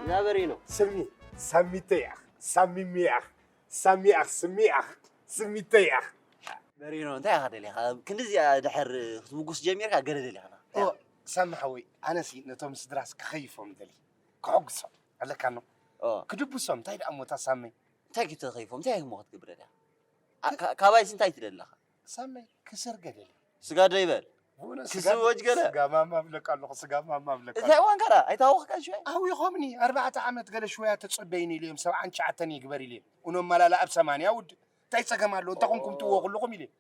ዛበሪ ነው። ስሚ ሳሚተ ያኽ ሳሚሚ ያኽ ሳሚ ያኽ ስሚ ያኽ ስሚተ ያኽ በሪኖ እንታይ ኢኻ ደሊኻ? ክንድዚኣ ድሕር ክትምጉስ ጀሚርካ ገለ ደሊኻ። ሳሚ ሓወይ ኣነሲ ነቶም ስድራስ ክኸይፎም ደሊ ክሕጉሶም ኣለካ ኖ ክድብሶም እንታይ ደኣ ሞታ ሳመይ እንታይ ክትኸይፎም እንታይ እሞ ክትገብረ ደያ? ካባይስ እንታይ ትደለኻ? ሳመይ ክስር ገደል ስጋዶ ይበል ክስወጅ ገለ ስጋ ማማ ብለካ ኣለኹ ስጋ ማማ ብለካ እንታይ ዋን ከራ ኣይታወኽካን ሽወይ ኣዊኾምኒ ኣርባዕተ ዓመት ገለ ሽወያ ተጸበይኒ ኢልዮም ሰብዓን ትሽዓተን ይግበር ኢልዮም እኖም መላላ ኣብ ሰማንያ ውድ እንታይ ጸገም ኣለዎ እንታይ ኮንኩም ትዎ ኩልኹም ኢልዮም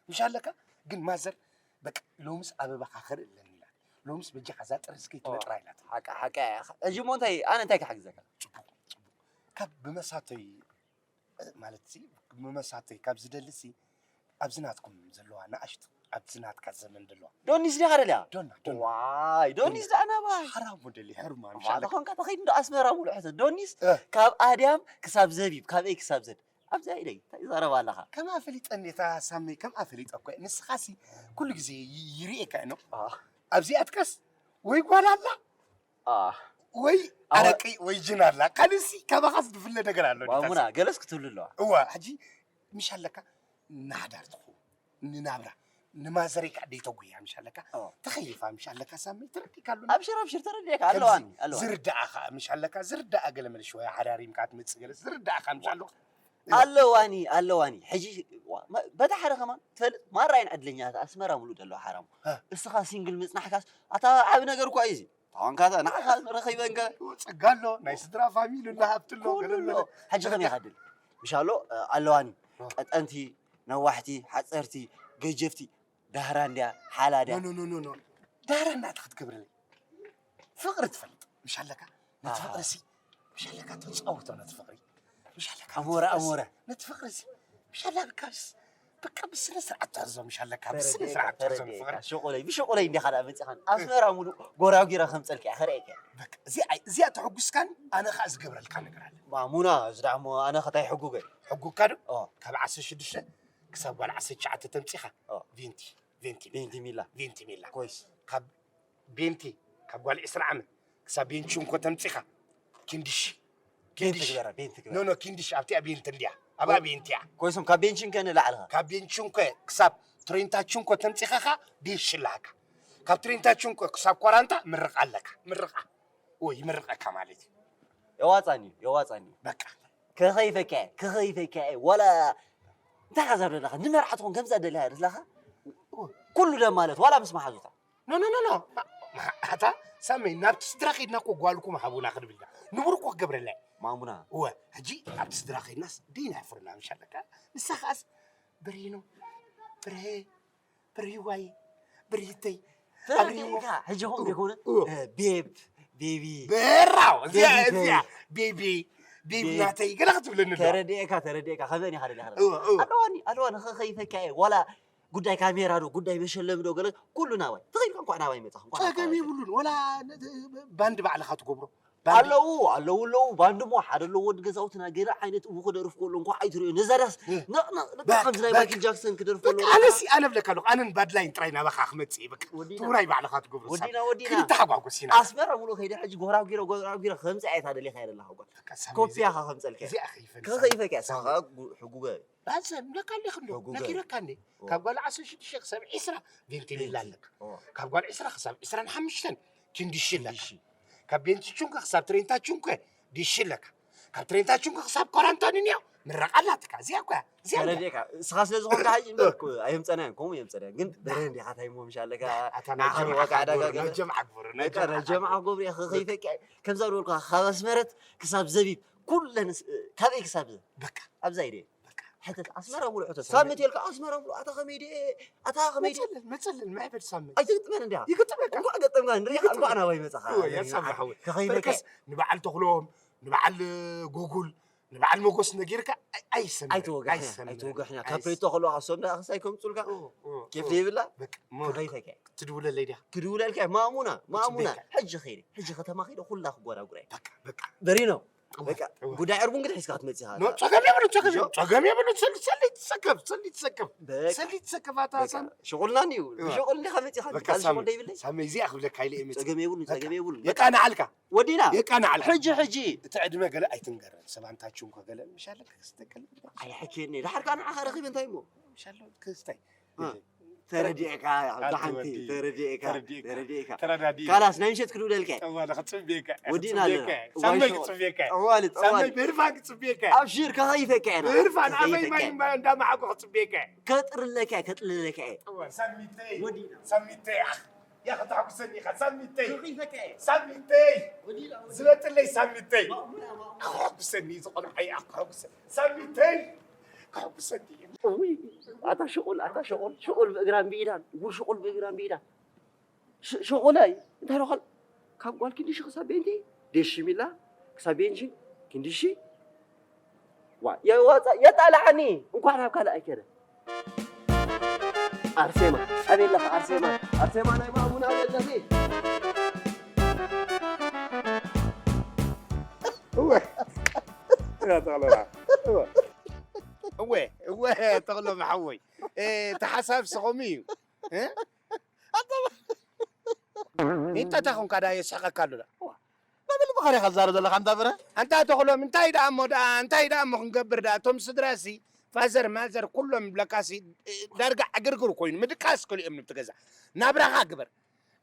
ምሽ ኣለካ ግን ማዘር በቃ ሎምስ ኣበባኻ ክርኢ ኣለኒ ኢላ ሎምስ በጃኻ እዛ ጥርስ ከይትመጥራ ኢላ ሓቃ ሓቃ ሕጂ እሞ እንታይ ኣነ እንታይ ክሓግዘካ ጽቡቕ ጽቡቕ ካብ ብመሳተይ ማለት ሲ ብመሳተይ ካብ ዝደሊ ሲ ኣብዚ ናትኩም ዘለዋ ንኣሽቱ ኣብዚ ናትካ ዘመን ዘለዋ ዶኒስ ዲኻ ደልያ ዶና ዶና ዋይ ዶኒስ ደኣ ናባይ ሓራሙ ደሊ ሕርማ ምሻለ ኾንካ ተኸይድ እንዶ ኣስመራ ሙሉእ ሕሰ ዶኒስ ካብ ኣድያም ክሳብ ዘቢብ ካብ ኤ ክሳብ ዘድ ኣብዚኣ ኢለይ እንታይ ይዛረብ ኣለኻ ከም ኣፈሊጠ እንዴታ ሳመይ ከም ኣፈሊጠ እኮ ንስኻሲ ኩሉ ግዜ ይርእየካ ኖ ኣብዚኣትካስ ወይ ጓል ኣላ ወይ ኣረቂ ወይ ጅን ኣላ ካልሲ ካባኻስ ዝፍለ ነገር ኣሎ ማሙና ገለስ ክትብሉ ኣለዋ እዋ ሕጂ ምሽ ኣለካ ንሓዳር ትኹ ንናብራ ንማዘረይ ከዓ ደይተጉያ ምሽ ኣለካ ተኸይፋ ምሽ ኣለካ ሳመይ ተረዲካ ኣሎ ኣብሽር ኣብሽር ተረዲካ ኣለዋኒ ኣለዋ ዝርዳኣ ከዓ ምሽ ኣለካ ዝርዳኣ ገለ መልሽ ወይ ሓዳሪምካ ትመፅእ ገለ ዝርዳኣካ ምሽ ኣለካ ኣለዋኒ ኣለዋኒ ሕጂ በታ ሓደ ከማን ትፈልጥ ማራ እየን ዕድለኛታት ኣስመራ ሙሉእ ዘለዋ ሓራሙ እስኻ ሲንግል ምፅናሕካስ ኣታ ዓብ ነገር እኳ እዩ እዚ ተኾንካ ንዓኻ ረኺበንከ ጸጋ ኣሎ ናይ ስድራ ፋሚሊ ኣሎ ሃብቲ ኣሎ ኩሉ ኣሎ ሕጂ ከመይ ይኸድል ምሻሎ ኣለዋኒ ቀጠንቲ ነዋሕቲ ሓፀርቲ ገጀፍቲ ዳህራ እንድያ ሓላ ድያ ኖ ኖ ኖ ዳህራ እንዳታ ክትገብረለይ ፍቕሪ ትፈልጥ ምሽ ኣለካ ነቲ ፍቕሪ ሲ ምሻለካ ተጻወቶ ነቲ ፍቕሪ ምሻለካ ኣሞረ ኣሞረ ነቲ ፍቕሪ ሲ ምሻለካስ በቃ ብስነ ስርዓት ተሕዞ ምሻለካ ብስነ ስርዓት ተሕዞ ፍቕሪ ሽቁለይ ብሽቁለይ እንዲኻ ዳ መፂኻን ኣስመራ ሙሉእ ጎራጒረ ከምፀልካ እያ ከርእየካ በቃ እዚኣ እዚኣ ተሐጉስካን ኣነ ከዓ ዝገብረልካ ነገር ኣለ ማሙና እዚ ደኣ እሞ ኣነ ከታይ ሕጉገ ሕጉካ ዶ ካብ ዓሰርተ ሽዱሽተ ክሳብ ጓል ዓሰርተ ትሽዓተ ተምፂኻ ቪንቲ ቬንቲ ቬንቲ ሚላ ቬንቲ ሚላ ኮይስ ካብ ቤንቲ ካብ ጓል ዕስራ ዓመት ክሳብ ቤንቺንኮ ተምፂኻ ኪንድሽ ቤንቲ ግበራ ቤንቲ ግበራ ኖ ኖ ኪንድሽ ኣብቲኣ ቤንቲ እንድያ ኣብኣ ቤንቲ እያ ኮይሶም ካብ ቤንቺንከ ንላዕልኻ ካብ ቤንቺንኮ ክሳብ ትሬንታቺንኮ ተምፂኻ ኻ ቤንሽ ኣለሃካ ካብ ትሬንታቺንኮ ክሳብ ኮራንታ ምርቓ ኣለካ ምርቓ ወይ ይምርቐካ ማለት እዩ የዋፃኒ እዩ የዋፃኒ እዩ በቃ ክኸይፈካ እየ ክኸይፈካ እየ ዋላ እንታይ ሓሳብ ደለኻ ንመርዓ ትኾን ከምዛ ደለያ ደለኻ ኩሉ ደም ማለት ዋላ ምስ መሓዙታ ኖ ኖ ኖ ኖ ኣታ ሳመይ ናብቲ ስድራ ከይድና እኮ ጓልኩም ሃቡና ክንብል ኢና ንቡር እኮ ክገብረላ እዩ ማሙና እወ ሕጂ ኣብቲ ስድራ ከይድናስ ደይና ሕፍርና ምሻለካ ንሳ ከኣስ ብሪኖ ብርሄ ብሪዋይ ብሪተይ ተረዲእካ ሕጂ ኹም ዘይኮነ ቤብ ቤቢ ብራው እዚኣ እዚኣ ቤቢ ቤቢ ናተይ ገለ ክትብለኒ ኣለዋ። ተረዲእካ ተረዲእካ ከመን ኢኻ ደሊኻ እወ እወ ኣለዋኒ ኣለዋኒ ከኸይፈካ እየ ዋላ ጉዳይ ካሜራ ዶ ጉዳይ መሸለሚ ዶ ገለ ኩሉ ናባይ ተኸይልካ እንኳዕ ናባይ መፃኻ እንኳዕ ናባይ ጸገም መፃኻ። የብሉን ወላ ባንድ ባዕልኻ ትገብሮ ባንድ ኣለዉ ኣለዉ ኣለዉ ባንድ እሞ ሓደ ኣለዎ ወዲ ገዛውትና ገለ ዓይነት እዉ ክደርፍ ከሎ እንኳዕ ኣይትሪኦ ነዛ ዳስ ነቕነቕ በቃ ከምዚ ናይ ማይክል ጃክሰን ክደርፍ ከሎ በቃ ኣነሲ ኣነ ብለካ ኣለኹ ኣነን ባድላይን ጥራይ ናባኻ ክመፅእ እየ በቃ ወዲና። ትውራይ ባዕልኻ ትገብሮ ወዲና ወዲና ክልተ ሓጓጎስ ኢና ኣስመራ ሙሉእ ከይደ ሕጂ ጎራጒረ ጎራጒረ ከምዚ ኣየታ ደሊኻ የለኻ ጓል በቃ ሳሚ ኮፒያኻ ከምፀልካ እዚኣ ከይፈልሳ ከኸይፈካ ሳኻ ሕጉገ ባንሰ ንብለካ ኣለኹ እንዶ ሕጉገ። ነጊረካ እንዴ ካብ ጓል ዓሰርተ ሽዱሽተ ክሳብ ዒስራ ቬንቲሌላ ኣለካ ካብ ጓል ዒስራ ክሳብ ዒስራን ሓሙሽተን ኪንዲሺ ኣለካ ካብ ቤንቲቹንከ ክሳብ ትሬንታቹንከ ዲሺ ኣለካ ካብ ትሬንታቹንከ ክሳብ ኮራንቶኒ ኒዮ ምረቃ ኣላትካ እዚኣ እኮ እያ እዚኣ እያ ተረዲእካ እስኻ ስለ ዝኾንካ ሕጂ እምበር እኮ ኣየምፀናያን ከምኡ የምፀናያን ግን በረ እንዲኻ ታይሞ ምሻለካ ኣታ ናይ ጀምዓ ንዓኻ ንዋጋ ዕዳጋ ግበሩ ገለ ናይ ጀምዓ ግበሩ ናይ በቃ ጀምዓ ናይ ጀምዓ ክገብሩ እየ ከኸይፈቂ ከምዛ ዝበልኩ ካብ ኣስመረት ክሳብ ዘቢብ ኩለን ስ- ካበይ ክሳብ በቃ ኣብዛ ኢደ በቃ ሕተት ኣስመራ ሙሉ ሕተት ሳሚ ትልካ ኣስመራ ሙሉ ኣታ ከመይ ድየ ኣታ ከመይ ድየ መፅልን መፅልን መሕበድ ሳሚ ኣይትግጥመን እንዲያ ይግጥመካ እንኳዕ ገጠምካ ንሪኻ እንኳዕ ናባይ መፃኻ ወያ ሰማሕ ወይ ከኸይፈቀ በርከስ ንበዓል ተኽሎም ንበዓል ጎጉል ንበዓል መጎስ ነጊርካ ኣይሰምዕ ኣይትወግሕና ኣይሰምዕ ኣይትወግሕና ካብ ፕሬቶ ከለዋ ኣሶም ደኣ ክሳይ ከምፁልካ ኦ፣ ኦ፣ ኬፍ ኦ። ዘይብላ በቃ ሞ ከኸይፈቀ ክትድውለለይ ድያ ክድውለልካ ማእሙና ማእሙና ጽቡቅ። ሕጂ ኸይደ ሕጂ ከተማ ኸይደ ኩላ ክጎራጉራይ በቃ በቃ በሪኖ በቃ፣ ጉዳይ ዕርቡን ግን ሒዝካ ክትመጽእ ኢኻ። ኖ፣ ጸገም የብሉን፣ ጸገም የብሉን፣ ጸገም የብሉን። ሰል-፣ ሰል-፣ ትሰከፍ፣ ሰል-፣ ትሰከፍ። በቃ፣ ሰል-፣ ትሰከፍ፣ ኣታ በቃ፣ ሳሚ። ሽቑልና እንድዩ። እዋ። ብሽቑል እንዲኻ መጺኻ በቃ፣ ትቃል ሽቑል ሳሚ፣ ደይብለይ? ሳሚ፣ እዚኣ ክብለካ ኢለ እየ መጺእ። ጸገም የብሉን፣ በቃ፣ ጸገም የብሉን። የቃንዓልካ። ወዲና። የቃንዓልካ። ሕጂ፣ ሕጂ። እቲ ዕድመ ገለ ኣይትንገረን። ሰብ ኣንታችሁን ከ ገለ ምሻለካ ክስተቀል። ኣይሕክየኒ። ድሓር ከኣ ንዓኻ ረኺበ እንታይ እሞ? ምሻሎ ክስታይ። እ። ተረዲእካ፣ ኣቲ ብሓንቲ ወዲ፣ ተረዲእካ፣ ተረዲእካ፣ ተረዲእካ። ተረዳዲእካ። ካላስ፣ ናይ ምሸት ክድውለልካ እየ። እዋለ፣ ክጽብየካ እየ፣ ወዲእና ክጽብየካ ኣለና። እየ። እዋይ ሳመይ ሽቑል። ክጽብየካ እየ። ጠዋሊ፣ ሳመይ ጠዋሊ። ብህርፋን ክጽብየካ እየ። ኣብሽር፣ ከኸይፈካ እየ። ብህርፋን ኣፈይ ከኸይፈካ ማይ እየ። እምባ-፣ እንዳመዓኩ ክጽብየካ እየ። ከጥርለካ እየ፣ ከጥልለካ እየ። እዋ፣ ሳሚተይ፣ ወዲእና። ሳሚተይ፣ ኣኽ፣ ያኸ ተሐጉሰኒ ኢኻ፣ ሳሚተይ። ከኸይፈካ እየ። ሳሚተይ። ወዲእና፣ ወዲእና። ዝበጥለይ ሳሚተይ። ማእሙና፣ ማእሙና። ኣኽ፣ ከሐጉሰኒ፣ ዝቖልዓይ፣ ኣኽ፣ ከሐጉሰኒ። ሳሚተይ። ከሐጉሰኒ እዩ። እውይ፣ ኣታ ሽቑል፣ ኣታ ሽቑል፣ ሽቑል ብእግራን ብኢዳን፣ ጉድ ሽቑል ብእግራን ብኢዳን። ሽ-፣ ሽቑለይ፣ እንታይ ደኸል? ካብ ጓል ክንድሺ ክሳብ ቤንቲ፣ ደሽ ሚላ፣ ክሳብ ቤንሺ፣ ክንድሺ። ዋ፣ የዋጻ-፣ የጣልዓኒ፣ እንኳዕ ናብ ካልእ ኣይከደ። ኣርሴማ፣ ኣበይ ኣለኻ ኣርሴማ? ኣርሴማ ናይ ማእሙና ኣለኺ? እወ። ያ ተኽለና። እወ። እወ፣ እወ፣ ተኽሎም ሓወይ። እ፣ እቲ ሓሳብ ስኹም እዩ። እ? ኣንታ እንተ ተኾንካ ዳ የስሕቐካ ኣሎ ዳ። መብል ብኸሪ ኢኻ ትዛረብ ዘለኻ ኣንታ ብረ? ኣንታ ተኽሎም፣ እንታይ ደኣ እሞ ደኣ፣ እንታይ ደኣ እሞ ክንገብር ደኣ? እቶም ስድራሲ፣ ፋዘር፣ ማዘር፣ ኩሎም ይብለካሲ፣ እ፣ ዳርጋ ዕግርግር ኮይኑ፣ ምድቃስ ክልኦም ንብቲ ገዛ። ናብራኻ ግበር።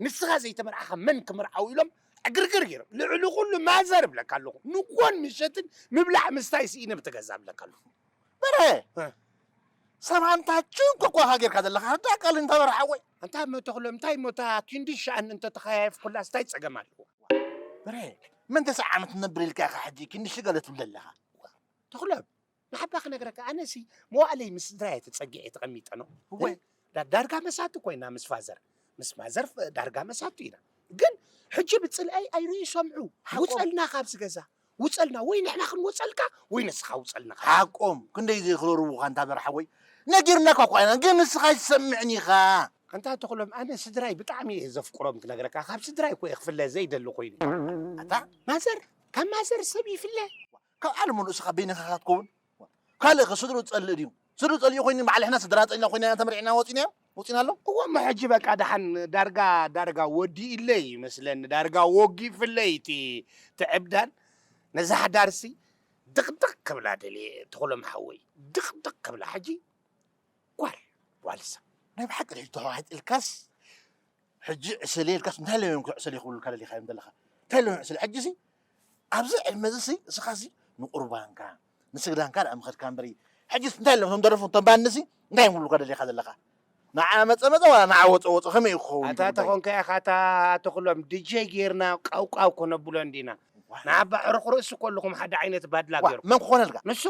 ንስኻ ዘይተመርዓኻ መን ክምርዓው ኢሎም ዕግርግር ገይሮም። ልዕሊ ኩሉ ማዘር እብለካ ኣለኹ። ንጎን ምሸትን ምብላዕ ምስታይ ስኢነ ብቲ ገዛ እብለካ ኣለኹ። በረ፣ እ። ሰብ ኣንታ ችንኮ እኮ ኢኻ ጌርካ ዘለኻ። ርዳእ ቃል እንተ በረ ሓወይ። ኣንታ እሞ ተኽሎም፣ እንታይ እሞ እታ ክንዲ ሻን እንተ ተኸያየፍኩላስ እንታይ ጸገም ኣለዎ? በረ፣ መን ተስዓ ዓመት ትነብር ኢልካ ኢኻ ሕጂ ክንዲ ሽገለ ትብል ኣለኻ? ተኽሎም፣ ንሓባ ክነግረካ፣ ኣነሲ መዋእለይ ምስ ስድራየ ተጸጊዐ ተቐሚጠ ነው። እወ። እ? ዳ-፣ ዳርጋ መሳቱ ኮይና ምስ ፋዘር። ምስ ማዘር ፍ-፣ ዳርጋ መሳቱ ኢና። ግን ሕጂ ብጽልኣይ ኣይርእዩ ይሰምዑ። ሓቆም። ውጸልና ካብዚ ገዛ። ውጸልና፣ ወይ ንሕና ክንወጸልካ፣ ወይ ንስኻ ውጸልና። ሓቆም፣ ክንደይ ዘይክረርቡኻ እንታ በረ ሓወይ። ነጊርናካ እኳ ኢና፣ ግን ንስኻ ኣይትሰምዕን ኢኻ። ኣንታ ተኽሎም፣ ኣነ ስድራይ ብጣዕሚ እየ ዘፍቅሮም ክነግረካ። ካብ ስድራይ እኮ እየ ክፍለ ዘይደሊ ኮይኑ። ኣታ? ማዘር፣ ካብ ማዘር ሰብ ይፍለ። ካብ ዓለም ንእስኻ በይንኻ ክትከውን? ካልእ ከ ስድሩ ዝጸልእ ድዩ? ስድሩ ጸሊኡ ኮይኑ በዓል ሕና ስድራ ጸሊና ኮይና ተመሪዕና ወጺና ወጺና ኣሎ? እዎ፣ እሞ ሕጂ በቃ ደሓን ዳርጋ፣ ዳርጋ ወዲእለይ ይመስለኒ። ዳርጋ ወጊፍለይ እቲ፣ እቲ ዕብዳን። ነዛ ሓዳርሲ ድቕድቕ ክብላ ደልየ፣ ተኽሎም ሓወይ። ድቕድቕ ክብላ። ሕጂ ጓል፣ ጓል ሰብ። ናይ ብሓቂ ሕጂ ተዋሒጥ ኢልካስ፣ ሕጂ ዕሰለ ኢልካስ፣ እንታይ ኢሎም እዮም ዕሰለ ክብሉልካ ደሊኻ እዮም ዘለኻ? እንታይ ኢሎም እዮም ዕሰለ? ሕጂሲ፣ ኣብዚ ዕድመ እዚሲ፣ እስኻሲ ንቁርባንካ፣ ንስግዳንካ ደኣ ምኸድካ እምበሪ። ሕጂስ እንታይ ኢሎም እቶም ደረፉ፣ እቶም ባንድሲ፣ እንታይ እዮም ክብሉልካ ደሊኻ ዘለኻ? ንዓ መጸ መጸ ዋላ ንዓ ወጸ ወጸ ከመይ እዩ ክኸውን ኣታ ትብል? ተኾንካ ኢኻ፣ እታ ተኽሎም ዲጀይ ጌርና ቃውቃው ከነብሎ እንዲና። ዋ። ንዓባ ዕሩኽ ርእሲ ከለኹም ሓደ ዓይነት ባድላ ዋ፣ ገይሩ። መን ክኾነልካ? ንሱ፣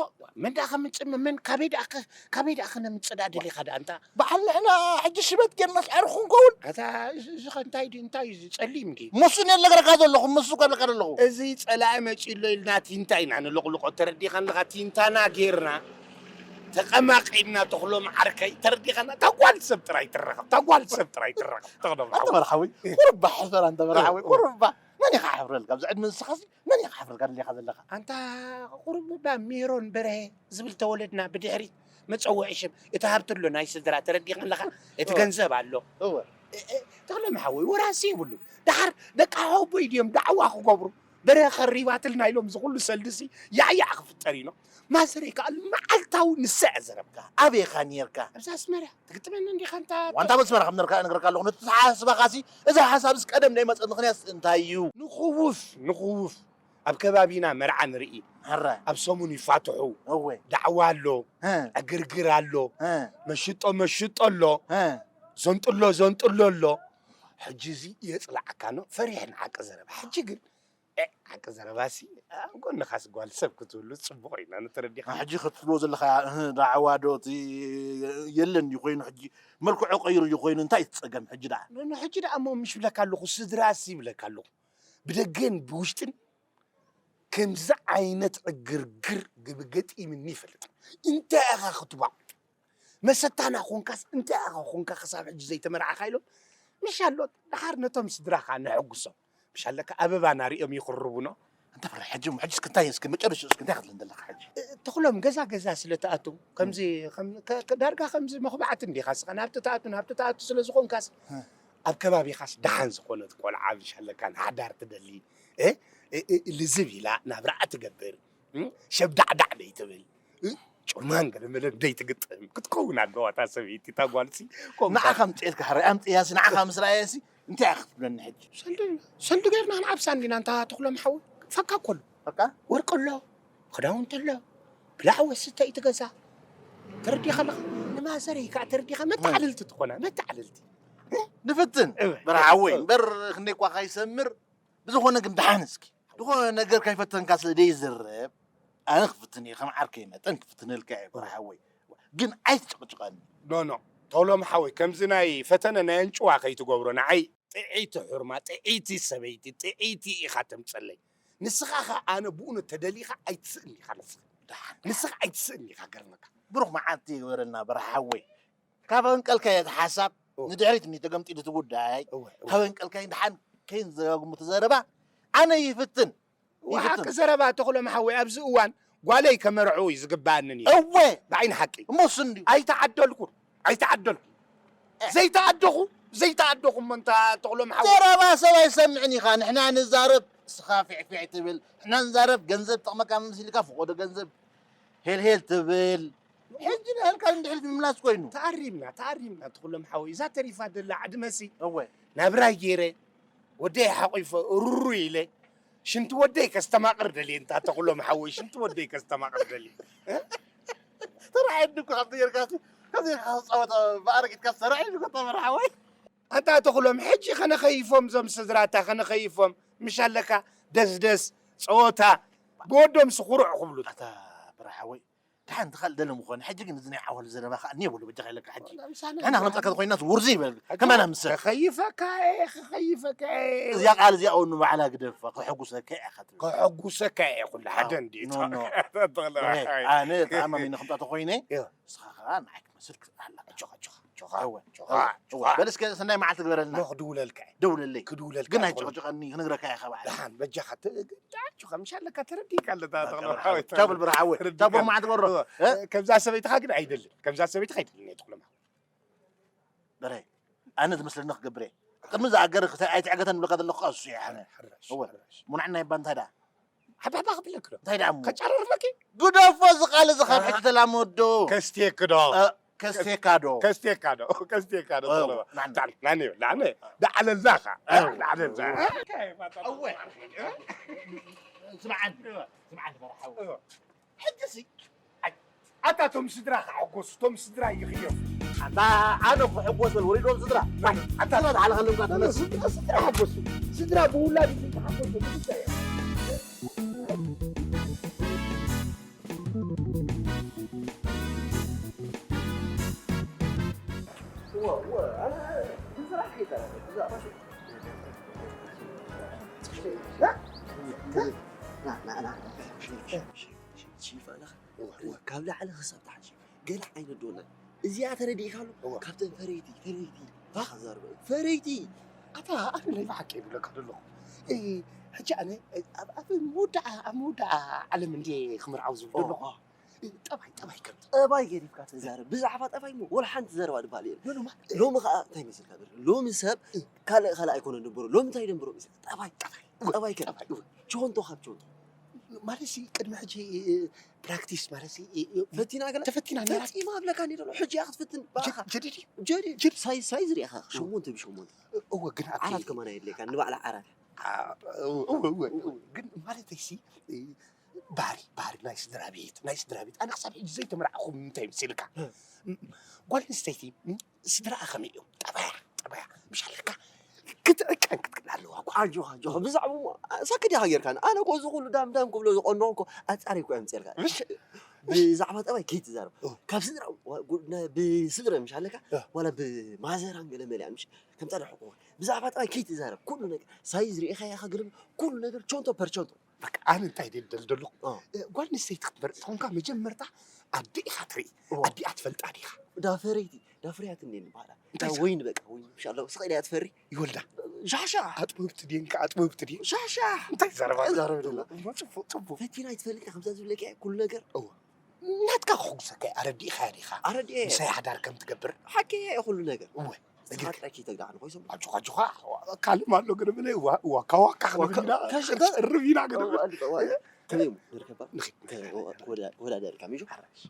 መን ደኣ ከምጽእ፣ መን ካበይ ደኣ ከ-፣ ካበይ ደኣ ክነምጽእ ደኣ ደሊኻ ደኣ ኣንታ? በዓል ንሕና ሕጂ ሽበት ጌርናስ ዕሩኽ ክንከውን? ኣታ፣ እዚ፣ እዚ ኸ እንታይ ድዩ፣ እንታይ እዩ እዚ ጸሊም ድዩ? ሙሱ እየ ዝነግረካ ዘለኹ፣ ሙሱ ከብለካ ዘለኹ። እዚ ጸላኢ መጺኡ ኣሎ ኢልና ቲንታ ኢና ንልቕልቆ፣ ተረዲኻኒ ኣለኻ? ቲንታና ጌርና፣ ተቐማቒምና፣ ተኽሎም ዓርከይ፣ ተረዲኻና? እታ ጓል ሰብ ጥራይ ትረኸብ፣ እታ ጓል ሰብ ጥራይ ትረኸብ፣ ተኽሎም ኣንተ ሓወይ። መርሓዊ፣ ቁርባ ሕፈር፣ ኣንተ መርሓዊ፣ እ፣ እ። ቁርባ። መን ኢኻ ሓፍረልካ? ኣብዚ ዕድመ ንስኻሲ መን ኢኻ ሓፍረልካ ደሊኻ ዘለኻ? ኣንታ ቁሩብ እባ ሜሮን በርሀ ዝብል ተወለድና ብድሕሪት መጸውዒ ሽም። እቲ ሃብቲ ኣሎ ናይ ስድራ፣ ተረዲኻ ኣለኻ? እቲ እወ። ገንዘብ ኣሎ። እወ። እ-፣ እ-፣ ተኽለ መሓወይ ወራሲ የብሉን። ደሓር ደቂ ሓወቦይ ድዮም ዳዕዋ ክገብሩ? በርሀ ከሪባትልና ኢሎም እዚ ኩሉ ሰልድሲ ያዕያዕ ክፍጠር እዩ። ማዘረይ ከኣ መዓልታዊ ንሳ እያ ዘረብካ። ኣበይ ኢኻ ኔርካ? ኣብዚ ኣስመራ። ትግጥመኒ እንዲኻ እንታ ዋንታ ኣስመራ ከም ነርካ እነግረካ ኣለኹ። ነቲ ተሓሳስባኻሲ፣ እዚ ሓሳብስ ቀደም ናይ መጸ ምኽንያት እንታይ እዩ? ንኽውፍ፣ ንኽውፍ። ኣብ ከባቢና መርዓ ንርኢ። ሕረ። ኣብ ሰሙን ይፋትሑ። እወ። ዳዕዋ ኣሎ። እ። ዕግርግር ኣሎ። እ። መሽጦ፣ መሽጦ ኣሎ። እ። ዘንጥሎ፣ ዘንጥሎ ኣሎ። ሕጂ እዚ የጽላዓካ ነው። ፈሪሕ ንዓቂ ዘረባ። ሕጂ ግን፣ እ፣ ሓቂ ዘረባሲ፣ ኣብ ጎንኻስ ጓል ሰብ ክትህሉ ጽቡቕ እዩ። ኣነ ተረዲኻ? ሕጂ ክትብሎ ዘለኻ፣ እህ፣ ዳዕዋ ዶ እቲ የለን ድዩ ኮይኑ፣ ሕጂ መልክዑ ቀይሩ ድዩ ኮይኑ፣ እንታይ እቲ ጸገም ሕጂ ደኣ? ኖ፣ ኖ፣ ሕጂ ደኣ እሞ ምሽ ብለካ ኣለኹ፣ ስድራሲ ይብለካ ኣለኹ። ብደገን ብውሽጥን ከምዚ ዓይነት ዕግርግር ግብ-፣ ገጢምኒ ይፈልጥ። እንታይ ኢኻ ክትባዕ? መሰታና ኾንካስ እንታይ ኢኻ ኾንካ ክሳብ ሕጂ ዘይተመርዓኻ ኢሎም፣ ምሽ ኣሎ፣ ደሓር ነቶም ስድራኻ ነሐጉሶም። ምሽ ኣለካ ኣበባና ሪኦም ይኽርቡኖ። እንተ ፍረ ሕጂ እሞ፣ ሕጂ እስኪ እንታይ፣ እስኪ መጨረሻ እስኪ እንታይ ክትብለኒ ዘለኻ ሕጂ? እ፣ ተኽሎም ገዛ ገዛ ስለ ትኣቱ፣ ከምዚ፣ ከም፣ ከ-፣ ከ-፣ ዳርጋ ከምዚ መኹባዕቲ እንዲኻ ስኻ፣ ናብቲ ትኣቱ፣ ናብቲ ትኣቱ ስለ ዝኾንካስ፣ እ። ኣብ ከባቢኻስ ደሓን ዝኾነት ቆልዓ ምሽ ኣለካ፣ ንሓዳር ትደሊ፣ እ፣ እ፣ እ፣ ልዝብ ኢላ ናብራኣ ትገብር፣ እ፣ ሸብዳዕዳዕ ደይትብል፣ እ፣ ጭርማን ገለመለን ደይትግጥም ክትከውን ኣለዋ እታ ሰበይቲ፣ እታ ጓልሲ። ከምኡ ንዓኻ ኣምፅኤልካ፣ ሕራይ ኣምፅእያሲ፣ ንዓኻ ምስ ረኣየሲ፣ እንታይ ኢኻ ክትብለኒ ሕጂ? ሰልዲ፣ ሰልዲ ጌርና ክንዓብሳ እንዲና፣ እንታ ተኽሎም ሓወይ። ፈካ እኮ ኣሎ። ፈካ? ወርቂ ኣሎ፣ ክዳውንቲ ኣሎ፣ ብላዕ ወስተ እዩ እቲ ገዛ። ተረዲኻ ኣለኻ? ንማዘረይ ከዓ ተረዲኻ? መተዓልልቲ ትኾና፣ መተዓልልቲ። ንፍትን፣ እወ። በርሓ ሓወይ፣ እወ። እምበር ክንደይ እኳ ካይሰምር፣ ብዝኾነ ግን ደሓን እስኪ። ዝኾነ ነገር ካይፈተንካ ስለ ደይዝረብ፣ ኣነ ክፍትን እየ፣ ከም ዓርከይ መጠን ክፍትነልካ እየ፣ በርሓ ሓወይ። ግን ኣይትጭቕጭቐኒ። ኖ፣ ኖ። ተኽሎም ሓወይ፣ ከምዚ ናይ ፈተነ ናይ ኣንጭዋ ከይትገብሮ፣ ንዓይ ጥዕይቲ ሑርማ፣ ጥዕይቲ ሰበይቲ፣ ጥዕይቲ ኢኻ ተምጸለይ። ንስኻ ኸ ኣነ ብእውነት ተደሊኻ ኣይትስእን ኢኻ ንስኻ። ደሓን። ንስኻ ኣይትስእን ኢኻ ገርመካ። ብሩኽ መዓልቲ ይግበረልና በርሓ ሓወይ። ካብ ኣንቀልካዮ እቲ ሓሳብ እወ። ንድሕሪት እንዲ ተገምጢሉ እቲ ጉዳይ። እወ፣ እወ። ካብ ኣንቀልካዮ ደሓን ከይንዘጋግሙ እቲ ዘረባ ኣነ ይፍትን። ወሓቂ ይፍትን። ዘረባ ተኽሎም ሓወይ ኣብዚ እዋን ጓለይ ከመርዑ እዩ ዝግባኣኒ ነይሩ። እወ። ብዓይኒ ሓቂ። እሞ እሱ እንድዩ። ኣይተዓደልኩን። ኣይተዓደልኩን። እ። ዘይተኣደኹ፣ ዘይተኣደኹ እሞ እንታ ተኽሎም ሓወይ። ዘረባ ሰብ ኣይሰምዕን ኢኻ። ንሕና ንዛረብ፣ እስኻ ፊዕፊዕ ትብል። ንሕና ንዛረብ፣ ገንዘብ ጠቕመካ መምሲልካ፣ ፈቖዶ ገንዘብ ሄልሄል ትብል። ሕጂ ንእህልካ ንድሕሪት ምምላስ ኮይኑ። ተኣሪምና፣ ተኣሪምና ተኽሎም ሓወይ። እዛ ተሪፋ ደላ ዕድመሲ እወ። ናብራይ ገይረ፣ ወደይ ሓቂፈ፣ ሩሩ ኢለ፣ ሽንቲ ወደይ ከስተማቕር ደልየ፣ እንታ ተኽሎም ሓወይ፣ ሽንቲ ወደይ ከስተማቕር ደልየ። እ? ተራዒድኒ እኮ ካብቲ ጌርካሲ፣ ካብቲ ጌርካ ጸወታ ብኣረጊትካ ተራዒድኒ እኮ ተመራ ሓወይ። ኣንታ ተኽሎም፣ ሕጂ ከነኸይፎም እዞም ስድራታ፣ ከነኸይፎም፣ ምሽ ኣለካ፣ ደስደስ፣ ጸወታ፣ ብወዶምሲ ኩሩዕ ክብሉ። ኣታ በርሓ ሓወይ፣ ደሓን እቲ ካልእ ደለ ምኾነ። ሕጂ ግን እዚ ናይ ዓዋሉ ዘረባ ከኣ እኒ የብሉ በጃኻ ኢለካ ሕጂ። ወላ ምሳና ንሕና ክንምጻካ ተኾይናስ ውርዚ ይበል። ሕጂ ከማና ምሰል። ከኸይፈካ እየ፣ ከኸይፈካ እየ። እዚኣ ቃል እዚኣ እውን ንባዕላ ግደፋ፣ ከሐጉሰካ እየ ኢኻ ትብል። ከሐጉሰካ እየ ኩሉ ሓደ ኖ፣ እንዴ። ኖ፣ ኖ። ተኽለ ኣይ። ኣነ ተኣማሚነ ክምጻእ ተኾይነ፣ እዮ። ንስኻ ከኣ ንዓይ ክትመስል ክትኣላ። ኣጆኻ፣ ኣጆኻ፣ ኣጆኻ፣ እወ፣ ኣጆኻ፣ እወ፣ ኣጆኻ። እወ። በል እስከ ሰናይ መዓልቲ ግበረልና። ኖ፣ ክድውለልካ እየ። ደውለለይ። ክድውለልካ ግን እየ። ኣይጨቅጭቀኒ፣ ክነግረካ እየ ካብ ዓዲ። ደሓን፣ በጃኻ ተ-፣ ኣጆኻ፣ ምሽ ኣለካ፣ ተረዲእካ ኣለታ በቃ ተኽለ በርሓ ሓወይ። ሓወይ፣ ቻው በል በርሓ ሓወይ። ተረዲእካ ቻው በል ኣለታ። መዓልቲ በሮ። እወ። እ? ከምዛ ሰበይትኻ ግን ኣይደልን። ከምዛ ሰበይትኻ ኣይደልን እየ ተኽለ። በረ፣ ኣነ ዝመስለኒ ክገብር እየ። ቅድሚ ዝኣገር ክተ-፣ ኣይትዕገተን ዝብለካ ዘለኹ እሱ እየ ኣነ። ሕራሽ፣ እወ። ሕራሽ። ሙናዕና ይባ እንታይ ደኣ? ሓባሕባ ክብለክ ዶ? እንታይ ደኣ እሞ? ከጫርርፈኪ? ግደፎ እዚ ቃል እዚ ካብ ሕጂ ተላመዶ። ከስቴክ ዶ? እ፣ ከስቴካ ዶ? ከስቴካ ዶ? ከስቴካ ዶ? እወ፣ ተለባ። ናኒ። ዳዕል፣ ናኒ፣ ናኒ። ዳዕለላኻ። እወ። ዳዕለላኻ። እወ። ስምዓኒ፣ ስምዓኒ በርሓዊ። እወ። ሕጂሲ፣ ኣይ፣ ኣታ እቶም ስድራ ክሕጎሱ፣ እቶም ስድራ ይኽየፉ። ኣታ ኣነ ክሕጎስ በል፣ ወሪዶም ስድራ። ኣታ ስድራ ዝዓለኸሎም ጋር ስድራ፣ ስድራ ሓጎሱ። ስድራ ብውላድ ይኹን ተሓጎሱ፣ ብጉዳይ እዮም። እወ፣ እወ፣ ኣነ ብስራሕ ከይጠረጠ፣ ብዛዕባ ሽ-፣ ና፣ ና፣ ና። ሺፋ ኣለኻ? እወ፣ እወ። ካብ ላዕሊ ክሳብ ታሕቲ ገለ ዓይነት ዶና። እዚኣ ተረዲእካ ኣሎ? እወ። ካብተን ፈረይቲ፣ ፈረይቲ። ባ? ተዛርበ። ፈረይቲ። ኣታ፣ ኣነ ናይ ብሓቂ ይብለካ ዘለኹ። እ፣ ሕጂ ኣነ፣ እ፣ ኣብ፣ ኣብ መወዳኣ፣ ኣብ መወዳኣ ዓለም እንድየ ክምርዓው ዝብል እወ፣ ዘለኹ። እወ። እ፣ ጠባይ፣ ጠባይ ከም ጠባይ ገዲፍካ ተዛረብ። ብዛዕባ ጠባይ እሞ ወላ ሓንቲ ዘረባ ዝበሃል የለን። ኖ፣ ኖ፣ ማ-፣ ሎሚ ኸኣ እንታይ መሲልካ ዘሎ? ሎሚ ሰብ እ። ካልእ፣ ካልእ ኣይኮነን ደንበሮ። ሎሚ እንታይ ደንበሮ መሲልካ? ጠባይ፣ ጠባይ፣ ጠባይ፣ ጠባይ ከም ጠባይ። እወ። ችሆንቶ ካብ ችሆንቶ። ማለት ሲ ቅድሚ ሕጂ፣ እ፣ ፕራክቲስ ማለት ሲ፣ እ፣ እ፣ ፈቲና ገለ? ተፈቲና ነይራ። ፈጺማ ኣብለካ እንዲ ዘሎ። ሕጂ እያ ክትፍትን። ጀ-፣ ባኻ። ጀዲድ እዩ። ጀዲድ። ጀዲድ። ሳይዝ፣ ሳይዝ ሪኢኻ። ሸሞንተ ብሸሞንተ። እወ፣ ግን ኣብቲ ዓራት ከማን ኣየድልየካ። ንባዕላ ዓራት። አ፣ እወ፣ እወ፣ እወ፣ እወ። ግን ማለተይ ሲ፣ እ፣ ባህሪ፣ ባህሪ ናይ ስድራ ቤት፣ ናይ ስድራ ቤት። ኣነ ክሳብ ሕጂ ዘይተመርዓኹ እንታይ መሲልካ? እ። ም-፣ ጓል ኣንስተይቲ፣ ም-፣ ስድራኣ ከመይ እዮም? ጠባያ፣ ጠባያ። ምሽ ኣለካ? ክትዕቀን ክትክእል ኣለዋ እኳ። ኣጆኻ፣ ኣጆኻ። ብዛዕባኡ እሞ፣ ሳክት ዲኻ ጌርካኒ? ኣነ እኮ እዚ ኩሉ ዳም ዳም ክብሎ ዝቐንዶ እኮ ኣጻሪ እኮ የምጽኤልካ። ምሽ? ብዛዕባ ጠባይ ከይትዛረብ። እ። ካብ ስድራ፣ ዋ-፣ ጉ-፣ ነ-፣ ብስድራ ምሽ ኣለካ? እ። ዋላ ብማዘራን ገለ መለ ምሽ? ከም ጻድሕ እኮ። ብዛዕባ ጠባይ ከይትዛረብ። ኩሉ ነገር ሳይዝ ሪኢኻያ ከግርም፣ ኩሉ ነገር ቾንቶ ፐርቾንቶ። በቃ ኣነ እንታይ ደል-፣ ደል-፣ ደለኹ? እ። እ፣ ጓል ኣንስተይቲ ክትመርጽ ተኾንካ መጀመርታ ኣዲኣ ኢኻ ትርኢ። እወ። ኣዲኣ ትፈልጣ ዲኻ? ዳፈረይቲ፣ ዳፍርያት እንዴ ንበሃላ። እንታይ እታ ሳ-? ወይኒ በቃ፣ ወይኒ፣ ማሻኣላ፣ ስቕ ኢላ እያ ትፈሪ። ይወልዳ። ሻሻ! ኣጥበብቲ ድየን ከ ኣጥበብቲ ድየን? ሻሻ! እንታይ ዘረባ? እንታይ ዘረባ ደላ? እሞ ጽቡቕ፣ ጽቡቕ። ፈቲና ኣይትፈልጥን ከምዛ ዝብለካ እየ፣ ኩሉ ነገር። እወ። ናትካ ክሕጉሰካ እየ፣ ኣረዲእኻያ ዲኻ? ኣረዲኤ። ምሳይ ሓዳር ከም ትገብር? ሓቂ እየ ኩሉ ነገር። እወ። ነጊርካ። ንስኻ ጥራይ ከይተግዳዕኒ፣ ኮይሶም። ኣጆኻ፣ ኣጆኻ። ካልእ ኣሎ ገለ በለ፣ እዋ፣ እዋ፣ ካዋካ ዋካ-፣ ክንብል ኢና፣ ከሽ-፣ ክንጨርብ ኢና ገለ በለ። እዋ፣ እዋ። ከመይ እሞ፣ መርከባ? ንኺድ፣ ንኺድ። ወዳ-፣ ወዳደርካ፣ ሚሹ? ሓራሽ።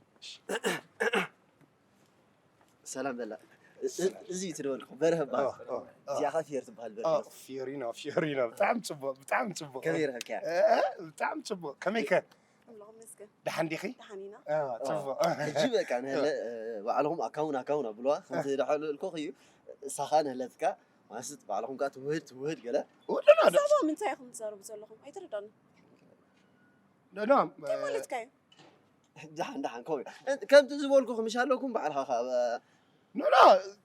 ሰላም በላ። እ-፣ እ-፣ እዚ እዩ ትደወልኩ፣ በርሀ እበሃል። ኦ፣ ኦ፣ ኦ። እዚኣ ኸ ፊዮሪ ትበሃል በርሀ። ኦ፣ ፊዮሪኖ፣ ፊዮሪኖ። ብጣዕሚ ጽቡቕ፣ ብጣዕሚ ጽቡቕ። ከመይ ረኸብካያ? እ፣ እ፣ ብጣዕሚ ጽቡቕ። ከመይ ከ? ኣምላኽ ይመስገን። ደሓን ዲኺ? ደሓን ኢና። ኦ፣ ኦ፣ ጽቡቕ። ሕጂ በቃ ንህለ-፣ ኦ። እ፣ ባዕልኹም ኣካውን፣ ኣካውን ኣብልዋ። ከምቲ እ። ደሓልልኩ እዩ። እሳኻ ንህለትካ፣ ማለት ባዕልኹም ከኣ ትውህድ፣ ትውህድ ገለ። ወለና ዶ? ብዛዕባ ምንታይ ኢኹም ትዛረቡ ዘለኹም? ኣይተረዳእንን። ኖ፣ ኖ፣ እንታይ እ፣ ማለትካ እዩ? ደሓን፣ ደሓን፣ ከምኡ እዩ። ከምቲ ዝበልኩ፣ ምሽ ኣለኩም ባዕልኻ ኸኣ፣ ኖ፣ ኖ፣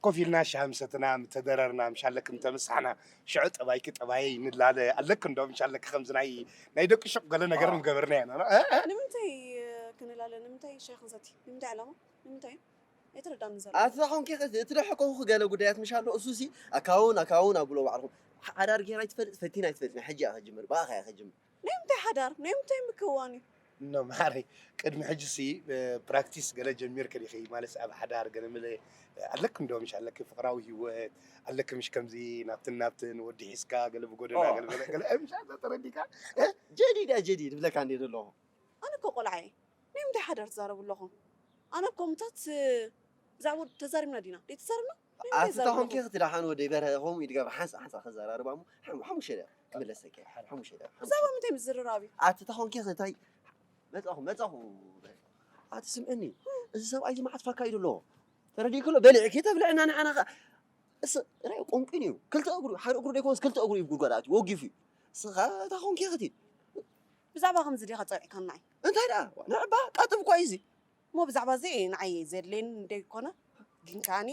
ኮፍ ኢልና ሻሂ ምሰትና፣ ምተደረርና፣ ምሽ ኣለክም ተመሳሕና፣ ሽዑ ጠባይኪ ጠባየይ ንላለ፣ ኣለክ እንዶ ምሽ ኣለክ ከምዚ ናይ፣ ናይ ደቂ ሹቕ ገለ ነገር ኦ። ምገበርና ኢና፣ እ፣ እ። ንምንታይ ክንላለ? ንምንታይ ሻሂ ክንሰቲ? ንምንታይ ዕላማ? ንምንታይ? ኣይተረዳእንን ዘሎ። ኣታ ኾንኪ ኸ-፣ እቲ ደሐከኹ ገለ ጉዳያት ምሽ ኣሎ፣ እሱሲ ኣካውን፣ ኣካውን ኣብሎ ባዕልኹም። ሓዳር ጌራ ኣይትፈልጥ፣ ፈቲና ኣይትፈልጥ፣ ናይ ሕጂ እያ ከጅምር፣ ብኣኻ እያ ከጅምር። ናይ ምንታይ ሓዳር? ናይ ምንታይ ምክዋን እዩ? ኖ፣ ማዓረይ፣ ቅድሚ ሕጂሲ፣ እ፣ ፕራክቲስ ገለ ጀሚርኪ ዲኺ? ማለት ኣብ ሓዳር ገለ መለ ኣለኪ እንዶ ምሽ ኣለኪ ፍቕራዊ ህይወት ኣለኪ ምሽ ከምዚ ናብትን ናብትን ወዲ ሒዝካ ገለ ብጎደና ኦ። ገለ ገለ ገለ፣ እ፣ ምሽ ኣዛ ተረዲካ? እ? ጀዲድ እያ ጀዲድ እብለካ እንድየ ዘለኹ። ኣነ እኮ ቆልዓ እየ። ናይ ምንታይ ሓዳር ትዛረቡ ኣለኹም? ኣነ እኮ ምታት፣ እ፣ ብዛዕባ ተዛሪብና ዲና? ደይተዛረብና? ናይ ምንታይ ኣቲ ተኾንኪ ተዛረብና? ክትደሓን ወደይ በርሀ ከምኡ እዩ ድገብር። ሓንሳ፣ ሓንሳ ከዘራርባ እሞ ሓሙ-፣ ሓሙሽተ ደቂቕ ክምለሰኪ እየ። ሓሙሽተ ደቂቕ፣ ሓሙሽተ ኣቲ ደቂቕ። ተኾንኪ እንታይ? መጻኹ፣ መጻኹ። ኣቲ ስምዕኒ፣ እዚ ሰብኣይ እዚ መዓት ፋካ እዩ ዘሎ። ተረዲእኪ ኣሎ? በሊዕኪ ተብልዕና ንዓና ኸ-፣ እስ-፣ ራይ ቆንቂን እዩ። ክልተ እግሩ፣ ሓደ እግሩ ደይኮነስ ክልተ እግሩ እዩ ጉድጓድ ኣትዩ፣ ወጊፉ እዩ። እስኻ እንታይ ኾንኪ ኸቲ? ብዛዕባ ከምዚ ዲኻ ጸዊዕካናይ? እንታይ ደኣ? ንዕባ ቀጥብ እኳ እዩ እዚ። እሞ ብዛዕባ እዚ ንዓይ ዘድልየኒ ደይኮነ፣ ግን ከኣኒ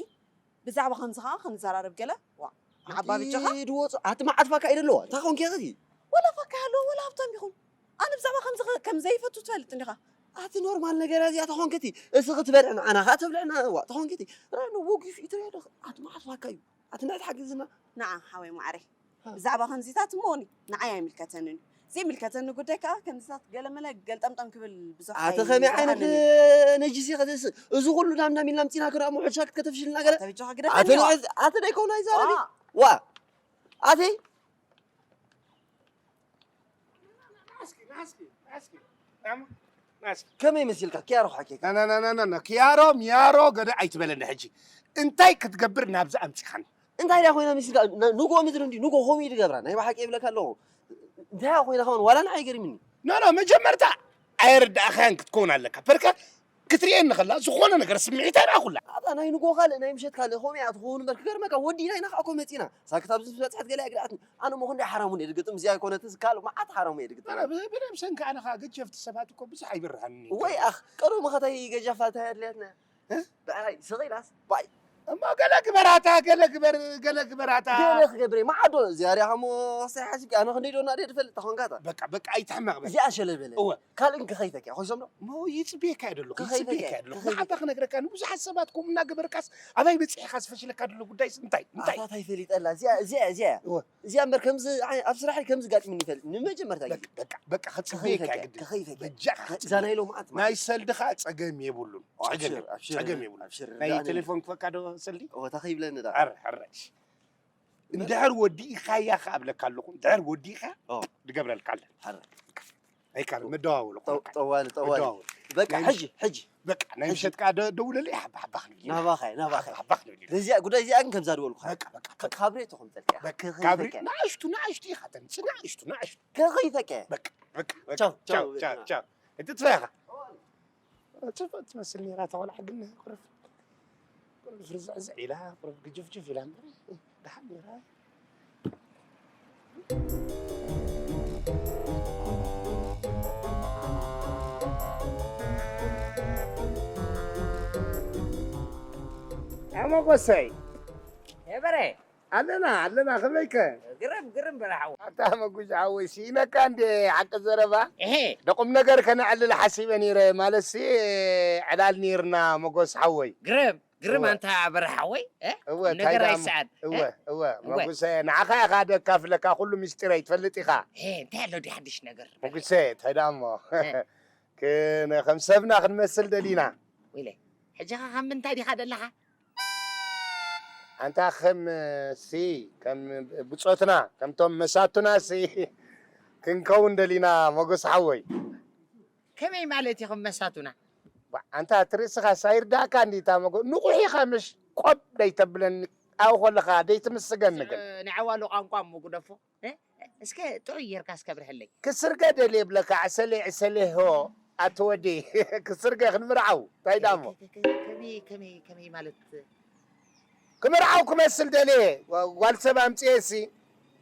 ብዛዕባ ከምዚ ኸኣ ክንዘራረብ ገለ፣ ዋ፣ ንዓባ ኣቲ ብጃኻ? ድወጹ፣ ኣቲ መዓት ፋካ እዩ ደለዋ። እንታይ ኾንኪ ኸቲ? ወላ ፋካ ይሃልዎ፣ ወላ ሃብታም ይኹን። ኣነ ብዛዕባ ከምዚ ኸ-፣ ከም ዘይፈቱ ትፈልጥ እንዲኻ። ኣቲ ኖርማል ነገር እዚኣ ተኾንኪ እቲ፣ እሲ ክትበልዕ ንዓና ኸኣ ተብልዕና፣ ዋ፣ ተኾንኪ እቲ። ራይ ንወጊፍ እዩ ትሪኦ ዶ? ኣቲ መዓት ፋካ እዩ። ኣቲ እንታይ ትሓግዝና? ንዓ ሓወይ ማዕረይ። ሃ። ብዛዕባ ከምዚታት እሞ ንዓይ ኣይምልከተንን እዩ። ዘይምልከተኒ ጉዳይ ከኣ ከምዚታት ገለመለ ገልጠምጠም ክብል ብዙሕ ኣቲ ከመይ ዓይነት ኣይብርሃንን እዩ። ነጅስ ኢኻ እዚ? እዚ ኩሉ ዳምዳም ኢልና ኣምጺና ክረኣ ምሑድ ሻክት ከተፍሽልና ገለ? ኣቲ ብጃኻ ግደፈኒ ኣቲ ዋ። ናይ-፣ ኣቲ ደይኮነ ኣይዛረብ እዩ? ዋ። ዋ። ኣቲ ከመይ መሲልካ? ኪያሮ ሓኬካ። ና፣ ና፣ ና፣ ና፣ ና፣ ኪያሮ፣ ሚያሮ፣ ገደ ኣይትበለኒ ሕጂ። እንታይ ክትገብር ናብዚ ኣምጺኻኒ? እንታይ ደኣ ኮይና መሲልካ? ን-፣ ንግሆ ምድሪ እንዲ፣ ንግሆ ከምኡ እዩ ዝገብራ። ናይ ብሓቂ ይብለካ ኣለኹ። እንታይ ደኣ ኮይና ከማን ዋላ ንዓይ ገሪምኒ። ኖ፣ ኖ፣ መጀመርታ ኣየርዳእኻያን ክትከውን ኣለካ። በርካ ክትርእየኒ ከላ ዝኾነ ነገር ስምዒት ኣይረኣኹላ። ኣታ ናይ ንግሆ ካልእ፣ ናይ ምሸት ካልእ፣ ከምኡ እያ ትኸውን እምበር ክገርመካ፣ ወዲና ኢና ከዓ እኮ መፂና። ሳክት ኣብዚ ዝበፅሐት ገለ እያ ግድኣትኒ። ኣነ እሞ ክንደይ ሓራሙ እየ ድግጥም፣ እዚኣ ኣይኮነትን፣ ካልእ መዓት ሓራሙ እየ ድግጥም። ኣነ ብ-፣ ብነብሰን ከዓ ኣነ ከዓ ገጀፍቲ ሰባት እኮ ብዙሕ ኣይብርሃንን እዩ። ወይ ኣኽ፣ ቀደሙ ኸ እንታይ ገጃፋ እንታይ ኣድልያትና? እ? ብዕራይ ስቕ ኢላስ፣ ባይ። እሞ ገለ ግበራታ፣ ገለ ግበር፣ ገለ ግበራታ። ገለ ክገብር እየ፣ መዓዶ፣ እዚኣ ሪኣ ኸሞ ክሳይ ሓሲብኪ፣ ኣነ ክንደይ ዶ እናደየ ድፈልጥ ተኾንካ እታ። በቃ፣ በቃ፣ ኣይትሕመቕ በል። እዚኣ ሸለል በለ። እወ። ካልእ እንከ ከይፈኪ፣ ኮይሶም ዶ? እሞ ይጽብየካ እየ ደለኹ፣ ከኸይፈኪ፣ ይጽብየካ እየ ደለኹ። ከኸይፈኪ። መዓልታ ክነግረካ፣ ንብዙሓት ሰባት ከምኡ እናገበርካስ፣ ኣባይ በጺሕካ ዝፈሽለካ ደሎ ጉዳይስ እንታይ? እንታይ? ኣታ ታይ ፈሊጠላ፣ እዚኣ፣ እዚኣ፣ እዚኣ። እወ። እዚኣ እምበር ከምዚ፣ ኣይ፣ ኣብ ስራሐይ ከምዚ ጋጢሙኒ ይፈልጥ፣ ንመጀመርታ ግዜ። በቃ፣ በቃ፣ በቃ፣ ከጽብየካ ከኸይፈኪ፣ ግዲ። ከኸይፈኪ። በጃኻ እዛ ናይ ሎምዓት ናይ ማለት። ሰልዲ ኸኣ ጸገም የብሉን። ኦ፣ ጸገም ኣብሽር፣ የብሉን። ኣብሽር፣ ጸገም የብሉን። ኣብሽር፣ ናይ ርዳእኒ። ቴሌፎን ክፈካ ዶ ሰልዲ? ኦ፣ ተኸይብለኒ ደኣ። ሕራይ፣ ሕራይ። እንድሕር ወዲእኻያ ኸኣ እብለካ ኣለኹ፣ እንድሕር ወዲእኻ ኦ። ድገብረልካ ኣለ። ሕራይ። ኣይካል፣ መደዋወሉ ጠው-፣ ኾነካ። ጠዋሊ፣ ጠዋሊ። መደዋወሉ። በቃ፣ ናይ ሕጂ፣ ሕጂ። በቃ፣ ናይ ሕጂ። ምሸት ከኣ ደ-፣ ደውለለይ፣ ሓባ፣ ሓባ ክንብል ኢና። ናባኻ፣ ናባኻ። ሓባ፣ ሓባ ክንብል ኢና። በዚኣ፣ ጉዳይ እዚኣ ግን ከምዛ ዝበልኩኻ። በቃ፣ በቃ፣ በቃ። ካብሬ ተኾምጠልካ። በቃ፣ ከኸይፈኪ። ካብሬ፣ ንኣሽቱ፣ ንኣሽቱ ኢኻ ተን-፣ ንኣሽቱ፣ ንኣሽቱ። ከኸይፈኪ። በቃ፣ በቃ፣ በቃ። ቻው፣ ቻው፣ ቻው፣ በቃ። ቻው። እቲ ትፈኻ። ጽብቕቲ ትመስል ነይራ እታ ቆልዓ፣ ግን ቁሩብ፣ ቁሩብ ፍርዝዕዝዕ ኢላ፣ ቁሩብ ግጅፍጅፍ ኢላ እምበር ደሓን ነይራ። ኣሞጎሰይ። ኤበረ። ኣለና፣ ኣለና፣ ከመይከ? ግርም፣ ግርም በለ ሓወይ። ኣታ መጉጅ ሓወይ፣ ስኢነካ እንዴ ሓቂ ዘረባ? እሄ። ደቁም ነገር ከነዕልል ሓሲበ ነይረ፣ ማለትሲ ዕላል ነይርና መጎስ ሓወይ። ግርም። ግርም እወ። ኣንታ በርሓ ወይ? እ? እወ፣ ቁም እንታይ ነገር ደኣ እሞ? ኣይሰኣን። እወ፣ እ? እወ። እወ። መጉሰ፣ ንዓኻ ኢኻ ደካፍለካ፣ ኩሉ ምስጢረይ ትፈልጥ ኢኻ። እ፣ እንታይ ኣሎ ድዩ ሓድሽ ነገር? መጉሰ፣ እንታይ ደኣ እሞ? እ። ክን-፣ ከም ሰብና ክንመስል ደሊና። ወይለ፣ ሕጂ ኸ ካብ ምንታይ ዲኻ ደለኻ? ኣንታ ከም፣ ሲ፣ ከም ብጾትና፣ ከምቶም መሳቱና፣ ሲ፣ ክንከውን ደሊና፣ መጎስ ሓወይ። ከመይ ማለት ኢኹም መሳቱና? ባ-፣ ኣንታ እቲ ርእስኻስ ኣይርዳእካ እንዲ እታ መጎ-፣ ንቑሕ ኢኻ ምሽ? ቆብ ደይተብለኒ፣ ኣብኡ ከለኻ ደይትምስገኒ ግን። እ፣ ናይ ዓዋሉ ቋንቋ እሞ ግደፎ። እ? እስከ ጥዑይ ጌርካ እስከ ብርሀለይ። ክስርገ ደልየ እብለካ፣ ዕሰለ፣ ዕሰለ ሆ፣ ኣቲ ወዲ። ክስርገ ክንምርዓው፣ እንታይ ዳሞ? ከ-፣ ከ-፣ ከ-፣ ከመይ፣ ከመይ፣ ከመይ ማለት? ክምርዓው ክመስል ደልየ፣ ጓ-፣ ጓል ሰብ ኣምጽኤ ሲ፣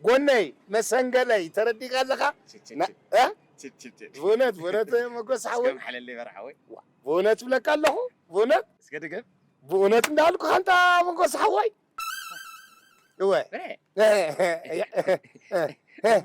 ጎነይ፣ መሰንገለይ፣ ተረዲእካ ኣለኻ? ችት፣ ችት፣ ና-፣ ችት። እ? ችት፣ ችት፣ ችት። ብእውነት፣ ብእውነት፣ መጎስ ሓወይ። እስከ ምሓለለይ በርሓ ወይ? ዋ፣ ብእውነት እብለካ ኣለኹ፣ ብእውነት። እስከ ድገም። ብእውነት እንዳልኩ፣ ኣንታ መጎስ ሓወይ። እወ። በረ። እ፣ እ፣ እ፣ እ።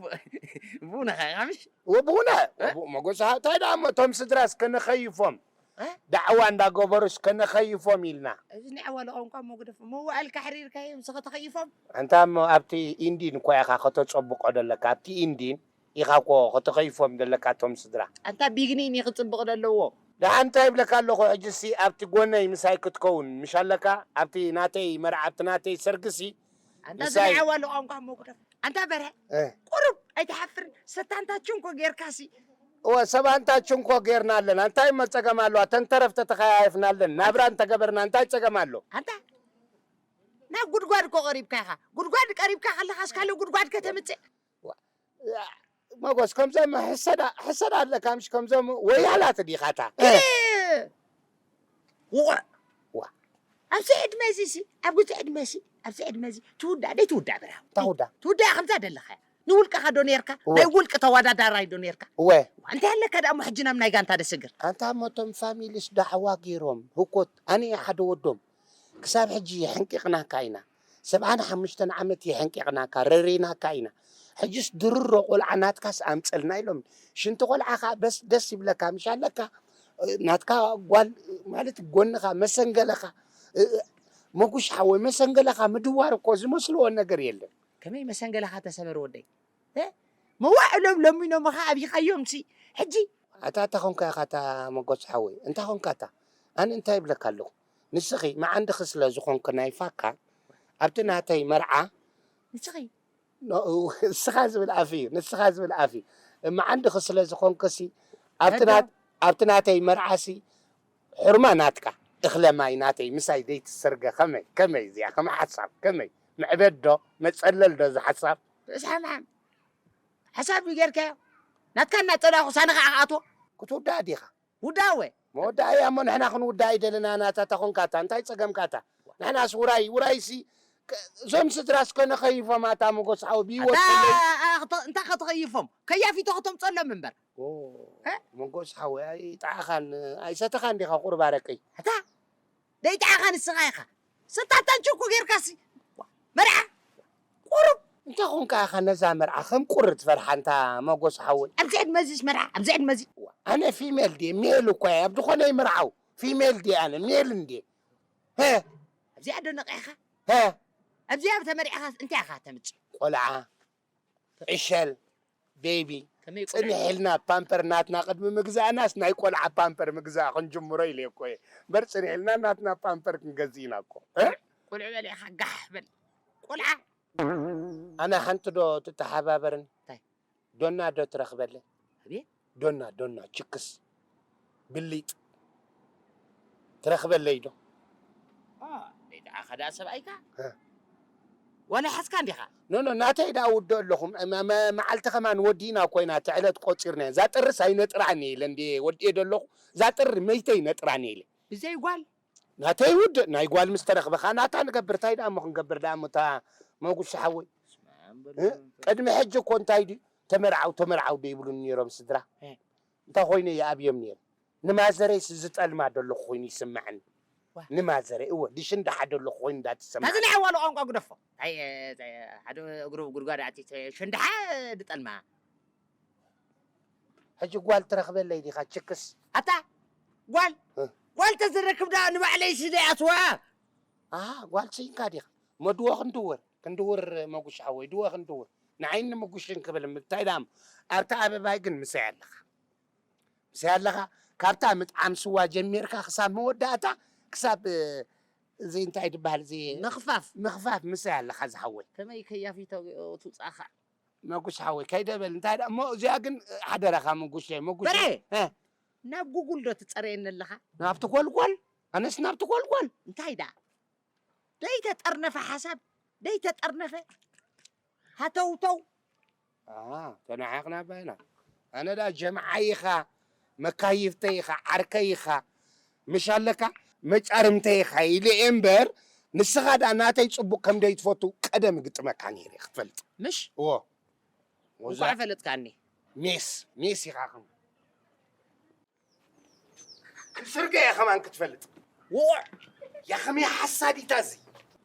ብኡነ ኸ፣ ኻምሽ? ወ-፣ ብኡነ፣ እ? ወ-፣ መጎስ ሓ-፣ እንታይ ደኣ እሞ እቶም ስድራስ ከነኸይፎም? እ? ዳዕዋ እንዳገበሩስ ከነኸይፎም ኢልና። እዚ ናይ ዓዋሉ ቋንቋ እሞ ግደፎ። መዋእልካ ኣሕሪርካዮም፣ ንስኻ ተኸይፎም? ኣንታ እሞ ኣብቲ ኢንዲን እኮ ኢኻ ከተጸብቆ ደለካ፣ ኣብቲ ኢንዲን ኢኻ እኮ ከተኸይፎም ደለካ እቶም ስድራ። ኣንታ ቢግኒን እዩ ክጽብቕ ደለዎ። ደሓን እንታይ ይብለካ ኣለኹ፣ ሕጂሲ ኣብቲ ጎነይ ምሳይ ክትከውን ምሽ ኣለካ? ኣብቲ ናተይ መርዓ፣ ኣብቲ ናተይ ሰርግሲ ኣንታ እዚ ምሳይ ናይ ዓዋሉ ቋንቋ እሞ ግደፍ። ኣንታ በርሀ፣ እ። ቁሩብ ኣይትሓፍርን? ሰታንታ ችንኮ ጌርካሲ። እወ፣ ሰባንታ ችንኮ ጌርና ኣለና። እንታይ እሞ ጸገም ኣለዋ? ተንተረፍ ተተኸያየፍና ኣለና። ናብራ እንተገበርና እንታይ ጸገም ኣሎ? ኣንታ ናብ ጉድጓድ እኮ ቀሪብካ ኢኻ። ጉድጓድ ቀሪብካ ከለኻስ ካልእ ጉድጓድ ከተምጽእ? ዋ፣ መጎስ፣ ከምዞም ሕሰዳ፣ ሕሰዳ ኣለካ ምሽ? ከምዞም ወያላት ዲኻታ? እ። ውቑዕ። ዋ። ኣብዚ ዕድመ እዚ ሲ፣ ኣብ ግዜ ዕድመ ሲ፣ ኣብዚ ዕድመ እዚ ትውዳእ ደይ ትውዳእ ብራ? እንታይ ውዳእ? ትውዳእ ከምዛ ደለኻ። ንውልቅኻ ዶ ኔርካ? እወ። ናይ ውልቂ ተወዳዳራይ ዶ ኔርካ? እወ። እንታይ ኣለካ ደኣ እሞ ሕጂ ናብ ናይ ጋንታ ደስግር? ኣንታ እሞ እቶም ፋሚሊስ ዳዕዋ ገይሮም፣ ህኮት፣ ኣነ እየ ሓደ ወዶም። ክሳብ ሕጂ የሕንቂቕናካ ኢና። ሰብዓን ሓሙሽተን ዓመት የሕንቂቕናካ፣ ረሪናካ ኢና። ሕጅስ ድርሮ ቆልዓ ናትካስ ኣምፀልና ኢሎም። ሽንቲ ቆልዓ ኸዓ በስ ደስ ይብለካ፣ ምሽ ኣለካ? ናትካ ጓል ማለት ጎንኻ መሰንገለኻ፣ መጉሽ ሓወይ፣ መሰንገለኻ ምድዋር እኮ ዝመስልዎ ነገር የለን። ከመይ መሰንገለኻ ተሰበር ወደይ? እ? መዋዕሎም ለሚኖምኻ ኣብይኻዮም ሲ። ሕጂ ኣታ፣ እንታይ ኾንካ ኢኻ እታ መጎስ ሓወይ? እንታይ ኾንካ እታ? ኣነ እንታይ ይብለካ ኣለኹ? ንስኺ መዓንድኺ ስለ ዝኾንኪ ናይ ፋካ፣ ኣብቲ ናተይ መርዓ ንስኺ? ኖ፣ ንስኻ ዝብል ኣፍ እዩ፣ ንስኻ ዝብል ኣፍ እዩ። መዓንድኺ ስለ ዝኾንክሲ፣ ኣብቲ ኣዶ። ናት-፣ ኣብቲ ናተይ መርዓሲ፣ ሕርማ ናትካ፣ እኽለ ማይ ናተይ፣ ምሳይ ዘይትሰርገ፣ ከመይ፣ ከመይ እዚኣ፣ ከመይ ሓሳብ፣ ከመይ? መዕበድ ዶ፣ መጸለል ዶ እዚ ሓሳብ? ርእሲ ሓምሓም። ሓሳብ ድዩ ጌርካዮ? ናትካ እናጸላእኩ ሳንኻ ኢኻ ኣትዎ? ክትውዳእ ዲኻ? ውዳእ ወ? መወዳእያ እሞ ንሕና ክንውዳእ ኣይደለና ናታ ተኾንካታ። እንታይ ጸገምካታ? ንሕናስ ውራይ፣ ውራይሲ ከ-፣ እዞም ስድራስ ከነኸይፎም ኣታ መጎስ ሓው ብህይወት ኣታ ከለዉ? ኣ-፣ ኣ-፣ ክተ-፣ እንታይ ከተኸይፎም? ከያፊቶ ከተምጸሎም እምበር። ኦ፣ እ? መጎስ ሓወይ ኣይጠዓኻን፣ ኣይሰተኻን ዲኻ ቁሩብ ኣረቂ? ኣታ ደይጠዓኻ ንስኻ ኢኻ። ሰታታ ችኩ ጌርካሲ። መርዓ። ቁሩብ። እንታይ ኾንካ ኢኻ ነዛ መርዓ ከም ቁሪ ትፈርሓ እንታ መጎስ ሓወይ? ኣብዚ ዕድመ እዚስ መርዓ፣ ኣብዚ ዕድመ እዚ። ኣነ ፊሜል ድየ? ሜል እኮ እየ። ኣብ ዝኾነ ይምርዓው። ፊሜል ድየ ኣነ? ሜል እንድየ። ሀ? ኣብዚኣ ዶ ነቒሕኻ? ሀ? ኣብዚኣ ተመሪዕኻስ እንታይ ኢኻ ተምጽእ? ቆልዓ። ዕሸል፣ ቤቢ፣ ከመይ ቆልዓ? ጽንሕ ኢልና ፓምፐር ናትና ቅድሚ ምግዛእናስ ናይ ቆልዓ ፓምፐር ምግዛእ ክንጅምሮ ኢለ እኮ እየ። እምበር ጽንሕ ኢልና ናትና ፓምፐር ክንገዝእ ኢና እኮ። እ? ቆልዑ በሊዕኻ ጋሕ በል። ቆልዓ። ኣነ ሓንቲ ዶ ትተሓባበርን? እንታይ? ዶና ዶ ትረኽበለይ? ኣቤት። ዶና፣ ዶና፣ ችክስ፣ ብሊጥ ትረኽበለይ ዶ? ኣ፣ ደይተዓኻ ደኣ ሰብኣይካ? እ። ዋላ ሓዝካ እንዲኻ? ኖ፣ ኖ፣ ናተይ ደኣ ውድእ ኣለኹ። መ-፣ መ-፣ መዓልቲ ከማን ወዲእና እኮ ኢና፣ እቲ ዕለት ቆጺርና። እዛ ጥርስ ኣይነጥራን እየ ኢለ እንድየ ወዲኤ ዶ ኣለኹ? እዛ ጥሪ መይተይ ነጥራን እየ ኢለ። ብዘይ ጓል? ናተይ ውድእ፣ ናይ ጓል ምስ ተረኽበ ኸኣ ናታ ንገብር። እንታይ ደኣ እሞ ክንገብር ደኣ እሞ እታ መጉሻ ሓወይ? በስመ ኣብ በል እ? መንፈስ። ቅድሚ ሕጂ እኮ እንታይ ድዩ? ተመርዓው፣ ተመርዓው ዶ ይብሉኒ ነይሮም ስድራ? እ። እንታይ ኮይነ ይኣብዮም ነይረ? ንማዘረይስ ዝጠልማ ደለኹ ኮይኑ ይስምዓኒ። ዋ። ንማዘረይ፣ እወ፣ ድሽንዳሓ ደለኹ ኮይኑ እንዳትሰምዓኒ። ታዚ ናይ ዓዋሉ ቋንቋ ግደፎ። ኣይ፣ እ፣ እ፣ ሓደ እግሩ ጉድጓድ ኣትዩ፣ ሸንዳሓ ድጠልማ። ሕጂ ጓል ትረኽበለይ ዲኻ? ችክስ። ኣታ፣ ጓል፣ እ። ጓል ተዝረክብ ደኣ ንባዕለይ ሽደ ኣትዋ። ኣሃ፣ ጓል ስኢንካ ዲኻ? እሞ ድወ ክንድውር፣ ክንድውር መጉሽ ሓወይ፣ ድወ ክንድውር። ንዓይን ንምጉሽን ክብል እንታይ ደኣ እሞ፣ ኣብታ ኣበባይ ግን ምሳይ ኣለኻ። ምሳይ ኣለኻ። ካብታ ምጥዓም ስዋ ጀሚርካ ክሳብ መወዳእታ፣ ክሳብ፣ እ፣ እዚ እንታይ ትበሃል፣ እዚ ምኽፋፍ። ምኽፋፍ ምሳይ ኣለኻ ዝሓወይ። ከመይ ከያፊቶ ትውጻኻ? መጉሽ ሓወይ፣ ከይደ በል። እንታይ ደኣ እሞ እዚኣ ግን ሓደራኻ መጉሽ፣ መጉሽ። በሬ! እ። ናብ ጉጉል ዶ ትጸረየኒ ኣለኻ? ናብቲ ጓልጓል? ኣነስ ናብቲ ጓልጓል? እንታይ ደኣ? ደይተጠርነፈ ሓሳብ፣ ደይተጠርነፈ ሃተውተው። ኣሃ፣ ተነሓሕና ባይና። ኣነ ደኣ ጀምዓይ ኢኻ፣ መካይፍተይ ኢኻ፣ ዓርከይ ኢኻ፣ ምሽ ኣለካ? መጫርምተይ ኢኻ ኢለ እየ እምበር፣ ንስኻ ደኣ ናተይ ጽቡቕ ከም ደይትፈቱ ቀደም እግጥመካ ነይረ እየ ክትፈልጥ። ምሽ? እዎ። እንቋዕ ፈለጥካኒ። ሜስ፣ ሜስ ኢኻ ከም ክስርገ እየ ከማን ክትፈልጥ። ውዕ! ያ ከመይ ሓሳዲታ እዚ።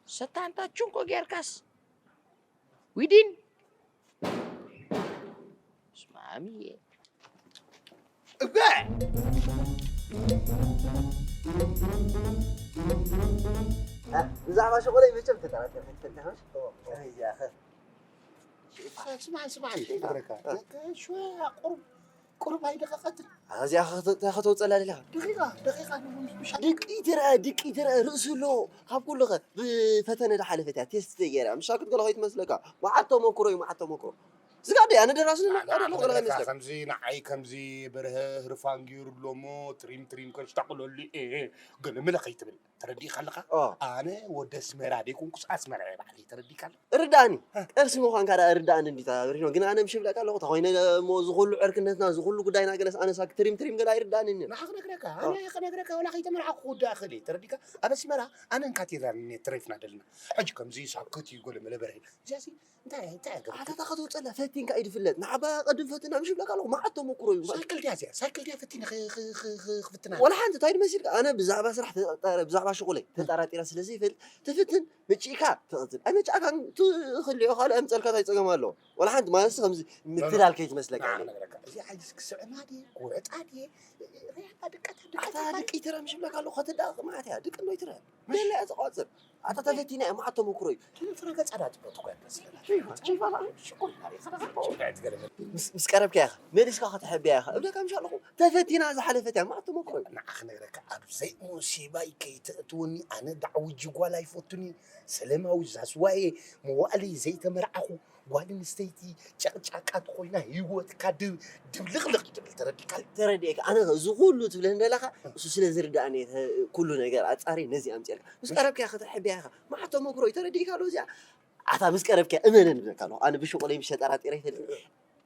ሰታንታ ቹንኮ ጌርካስ ዊዲን ስማሚየ እበ ብዛዕባ ሸቆለይ መቸም ተጠራጠር ተተካሽ እያኸ ስማዕ ስማዕ ሽወያ ቁሩብ ቁሩብ ኣይደቐቐትን። እዚኣ ከተውፀላ ደሊኻ? ደቂቓ ደቂቓ። ድቂ ትረአ ድቂ ትረአ ርእሱ ኣሎ። ካብ ኩሉ ኸ ብፈተነ ዝሓለፈት እያ፣ ቴስት ገይራ። ምሻ ክትገሎ ከይትመስለካ። መዓት ተመክሮ እዩ፣ መዓት ተመክሮ። ስጋብ ደይ ኣነ ደራሲ ነኝ። ኣነ ኣነ ኣነ ገለ ገለ ከይመስለካ። ከምዚ ንዓይ ከምዚ በርሀ ህርፋን ገይሩ ኣሎ እሞ ትሪም ትሪም ከሽታቕለሉ እየ። ገለ ምለ ከይትብል። ተረዲእካ ኣለኻ? ኦ። ኣነ ወዲ ኣስመራ ደይኮንኩስ ኣስመራ እየ ባዕለይ። ተረዲእካ ኣለኻ? ርዳእኒ። እ። ቀርሲ ምዃንካ ደኣ ርዳእኒ እንዲታ ብሪኖ። ግን ኣነ ምሽ ይብለካ ኣለኹ። ተኾይነ እሞ እዚ ኩሉ ዕርክነትና፣ እዚ ኩሉ ጉዳይና ገለስ ኣነሳ ክትሪም ትሪም ገለ ኣይርዳእንን እዩ። ንዓ ክነግረካ፣ ኦ። ኣነ ክነግረካ፣ ወላ ከይተመርዓኹ ክውዳእ እኽእል እየ። ተረዲእካ? ኣብ ኣስመራ ኣነ እንካ ቴራን እየ ተረፍና ደልና። ሕጂ ከምዚ ሳክት እዩ ገለ መለበረ። እዚኣሲ እንታይ እንታይ ኣገባብ? ኣታ ታኸት ውፅላ ፈቲንካ እዩ ዝፍለጥ። ንዓባ ቀድም ፈትና ምሽ ይብለካ ኣለኹ። መዓት ተመክሮ እዩ። ሳይክል ድያ እዚኣ? ሳይክል ድያ ፈቲነ ኽ- ኽ- ኽ- ኽ- ክፍትና? ወላ ሓንቲ እንታይ ድመሲልካ? ኣነ ብዛዕባ ስራሕ ተጠራጠረ፣ ብዛዕባ ሽቁለይ ተጠራጢረ ስለ ዘይፈልጥ ትፍትን ምጭኢካ ትቕትል። ኣይመጫእካን ትኽልዮ ካልእ ኣምፀልካ እንታይ ፀገም ኣለዎ? ወላ ሓንቲ ማለት ከምዚ ምትላል ከይትመስለካ ንዓ ኢለ። ክነግረካ። እዚ ዓይስ ክስዕማ ድየ? ክውዕጣ ድየ? ሪኣና ድቀታ ድቀታ ኣታ ድቀታ። ድቂ ትረ ምሽ ይብለካ ኣለኹ። ከተዳቕቕ ማለት እያ። ድቂ እንዶ ይትረ። ደላ እያ ተቋፅር። ኣታ ተፈቲና እያ፣ መዓት ተመክሮ እዩ። ፍረ ገጻ ዳ ትፈቱ እኮ እያ ትመስለና። ሽኮር ሽኮር ሽኮር ሽኮር ምስ- ምስ ቀረብካ ኢኻ መሊስካ ከተሐብያ ኢኻ እብለካ ምሽ ኣለኹ። ተፈቲና ዝሓለፈት እያ፣ መዓት ተመክሮ እዩ። ንዓ ክነግረካ፣ ኣብ ዘይሙሲባይ ከይተእትወኒ። ኣነ ዳዕውጂ ጓል ኣይፈቱን እየ። ሰለማዊ ዛስዋየ መዋእለይ ዘይተመርዓኹ፣ ጓል ኣንስተይቲ ጨቕጫቃት ኮይና ህይወትካ ድብ- ድብልቕልቕ እዩ ትብል። ተረዲእካ? ተረዲእካ። ኣነ እዚ ኩሉ ትብለኒ ዘለኻ እሱ ስለ ዝርዳእኒ እየ ተ- ኩሉ ነገር ኣጻሪ ነዚ ኣምፅኤልካ። ምስ ቀረብካ ከተሐብያ ኢኻ። መዓት ተመክሮ እዩ። ተረዲእካ ዶ እዚኣ? ኣታ ምስ ቀረብካ እመነኒ እብለካ ኣለኹ። ኣነ ብሽቑለይ ምሽ ተጠራጢረ ይፈልጥ።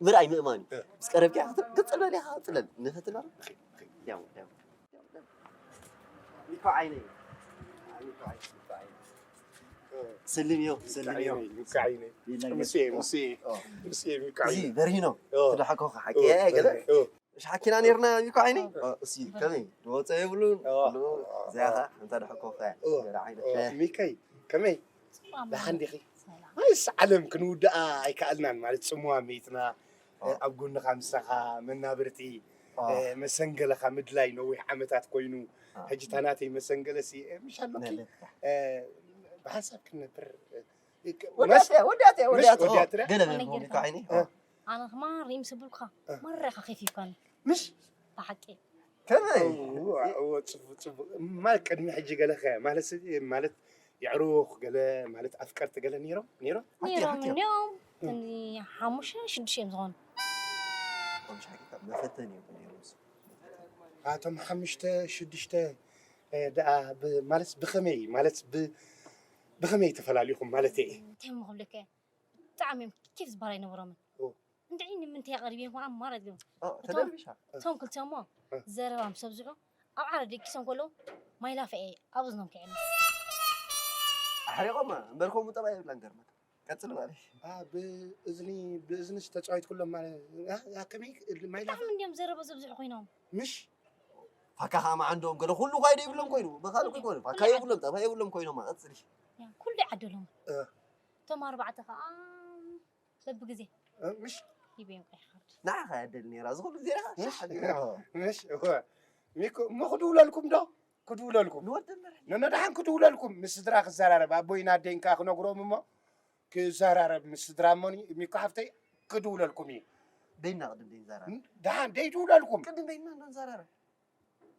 ምርኣይ ምእማን እዩ። እ። ምስ ቀረብካ ክትር- ክትፅለል ኢኻ፣ ፅለል። ንፈትና። ያው፣ ያው። ሚኮ ዓይነይ። ሚኮ ዓይነይ፣ ሚኮ ዓይነይ። ስልም እዮ፣ ስልም እዮ። ሚኮ ዓይነይ፣ ሚኮ ዓይነይ። ይነገር። ሙሴ፣ ሙሴ፣ ኦ። ሙሴ፣ ሚኮ እዚ ዓይነይ። በርሂኖ። ኦ። ትደሓኮ ሓቂ ኦ፣ ገለ? ኦ። እሺ፣ ሓኪና ነርና ሚኮ ዓይነይ? ኦ። ኦ፣ እሲ፣ ከመይ? ድወፀ የብሉን? ኦ። ሎ፣ ኦ። እዚኣ ኸ፣ እንተ ደሓኮ ኸ፣ ኦ። ገለ ዓይነት። ኦ፣ ሚከይ፣ ከመይ? ሰላም። ደሓን ዲኺ? ሰላም። ኣይስ ዓለም ክንውድኣ ኣይከኣልናን፣ ማለት ጽምዋ መይትና፣ ኦ። ኣብ ጎንኻ ምሳኻ መናብርቲ፣ ኦ። እ፣ መሰንገለኻ ምድላይ ነዊሕ ዓመታት ኮይኑ፣ ኦ። ሕጂ እታ ናተይ መሰንገለሲ፣ እ፣ ምሽ ኣሎኪ፣ ነለካ። እ፣ ብሓንሳብ ክንነብር፣ እ፣ ክ-፣ ወዲኣት እያ፣ ወዲኣት እያ፣ ምሽ ወዲኣት እያ። ወዲኣት እያ? ገለ ኣነ በልኩም ጌርካ። ሚካይኒ? እ። ኣነ ኸማ ሪም ስብልኩኻ፣ እ። መረኻ ኸፊፍካኒ። ምሽ? ብሓቂ። ከመይ? እዎ፣ እዎ፣ ጽቡቕ፣ ጽቡቕ። ማለት ቅድሚ ሕጂ ገለ ኸ፣ ማለት፣ ማለት የዕሩኽ ገለ፣ ማለት ኣፍቀርቲ ገለ ነይሮም? ነይሮም? ሓቂ፣ ነይሮም፣ ሓቂ። እኒኦም፣ እም። እኒ ሓሙሽተ፣ ሽዱሽተ እዮም ዝኾኑ። ሓሙሽተ ሓቂኻ መፈተኒ እዮም ነይሮም። ኣቶም ሓሙሽተ፣ ሽዱሽተ፣ እ፣ ደኣ ብ-፣ ማለት ብኸመይ፣ ማለት ብ-፣ ብኸመይ ተፈላሊኹም ማለት እየ? እንታይ እሞ ክብለካ እየ? ብጣዕሚ እዮም ኬፍ ዝበሃል ኣይነበሮምን። ኦ። እንድዒ ንምንታይ ቀሪበ እኳ ማራ ድገም። ኦ፣ እቶም፣ ተደርቢሻ። እቶም ክልተ እሞ እ። ዘረባ ምስ ኣብዝሑ ኣብ ዓራት ደቂሶም ከለዉ ማይ ላፈ እየ ኣብ እዝኖም ክዕኒ። ኣሕሪቖማ እምበር ከምኡ ጠባይ የብላን ገርመካ። ቀጽል ማለት። ኣ፣ ብእዝኒ፣ ብእዝንስ ተጻዊት ኩሎም ማለት፣ ኣ፣ ኣ፣ ከመይ ማይ ላፈ? ብጣዕሚ እንድዮም ዘረባ ዘብዝሑ ኮይኖም። ምሽ? ፋካ ኸኣ መዓንዶም ገለ ኩሉ ኳይ ዶ ይብሎም ኮይኑ፣ ብኻልእ እኮ ይኮኑ። ፋካ የብሎም፣ ጠባይ የብሎም ኮይኖም፣ ቀጽሊ። ያ፣ ኩሉ ይዓደሎም። እ። እቶም ኣርባዕተ ኸኣ በብግዜ እ፣ ምሽ? ሂበዮም ቀይሕ ካርድ። ንዓኻ እያ ደል ነይራ፣ እዚ ኩሉ ግዜ ኢኻ? ምሽ? ምሽ? እወ። ሚኮ፣ እሞ ክድውለልኩም ዶ? ክድውለልኩም። ንወደመረ። ነነ ደሓን ክድውለልኩም። ምስ ስድራ ክዘራረብ፣ ኣቦይን ኣደይን ከኣ ክነግሮም እሞ፣ ክዘራረብ ምስ ስድራ እሞኒ፣ ሚኮ ሓፍተይ ክድውለልኩም እዩ። በይና ቅድም ደይንዛራረብ። ደሓን ደይድውለልኩም። ቅድም በይና እንዶ ንዛራረብ።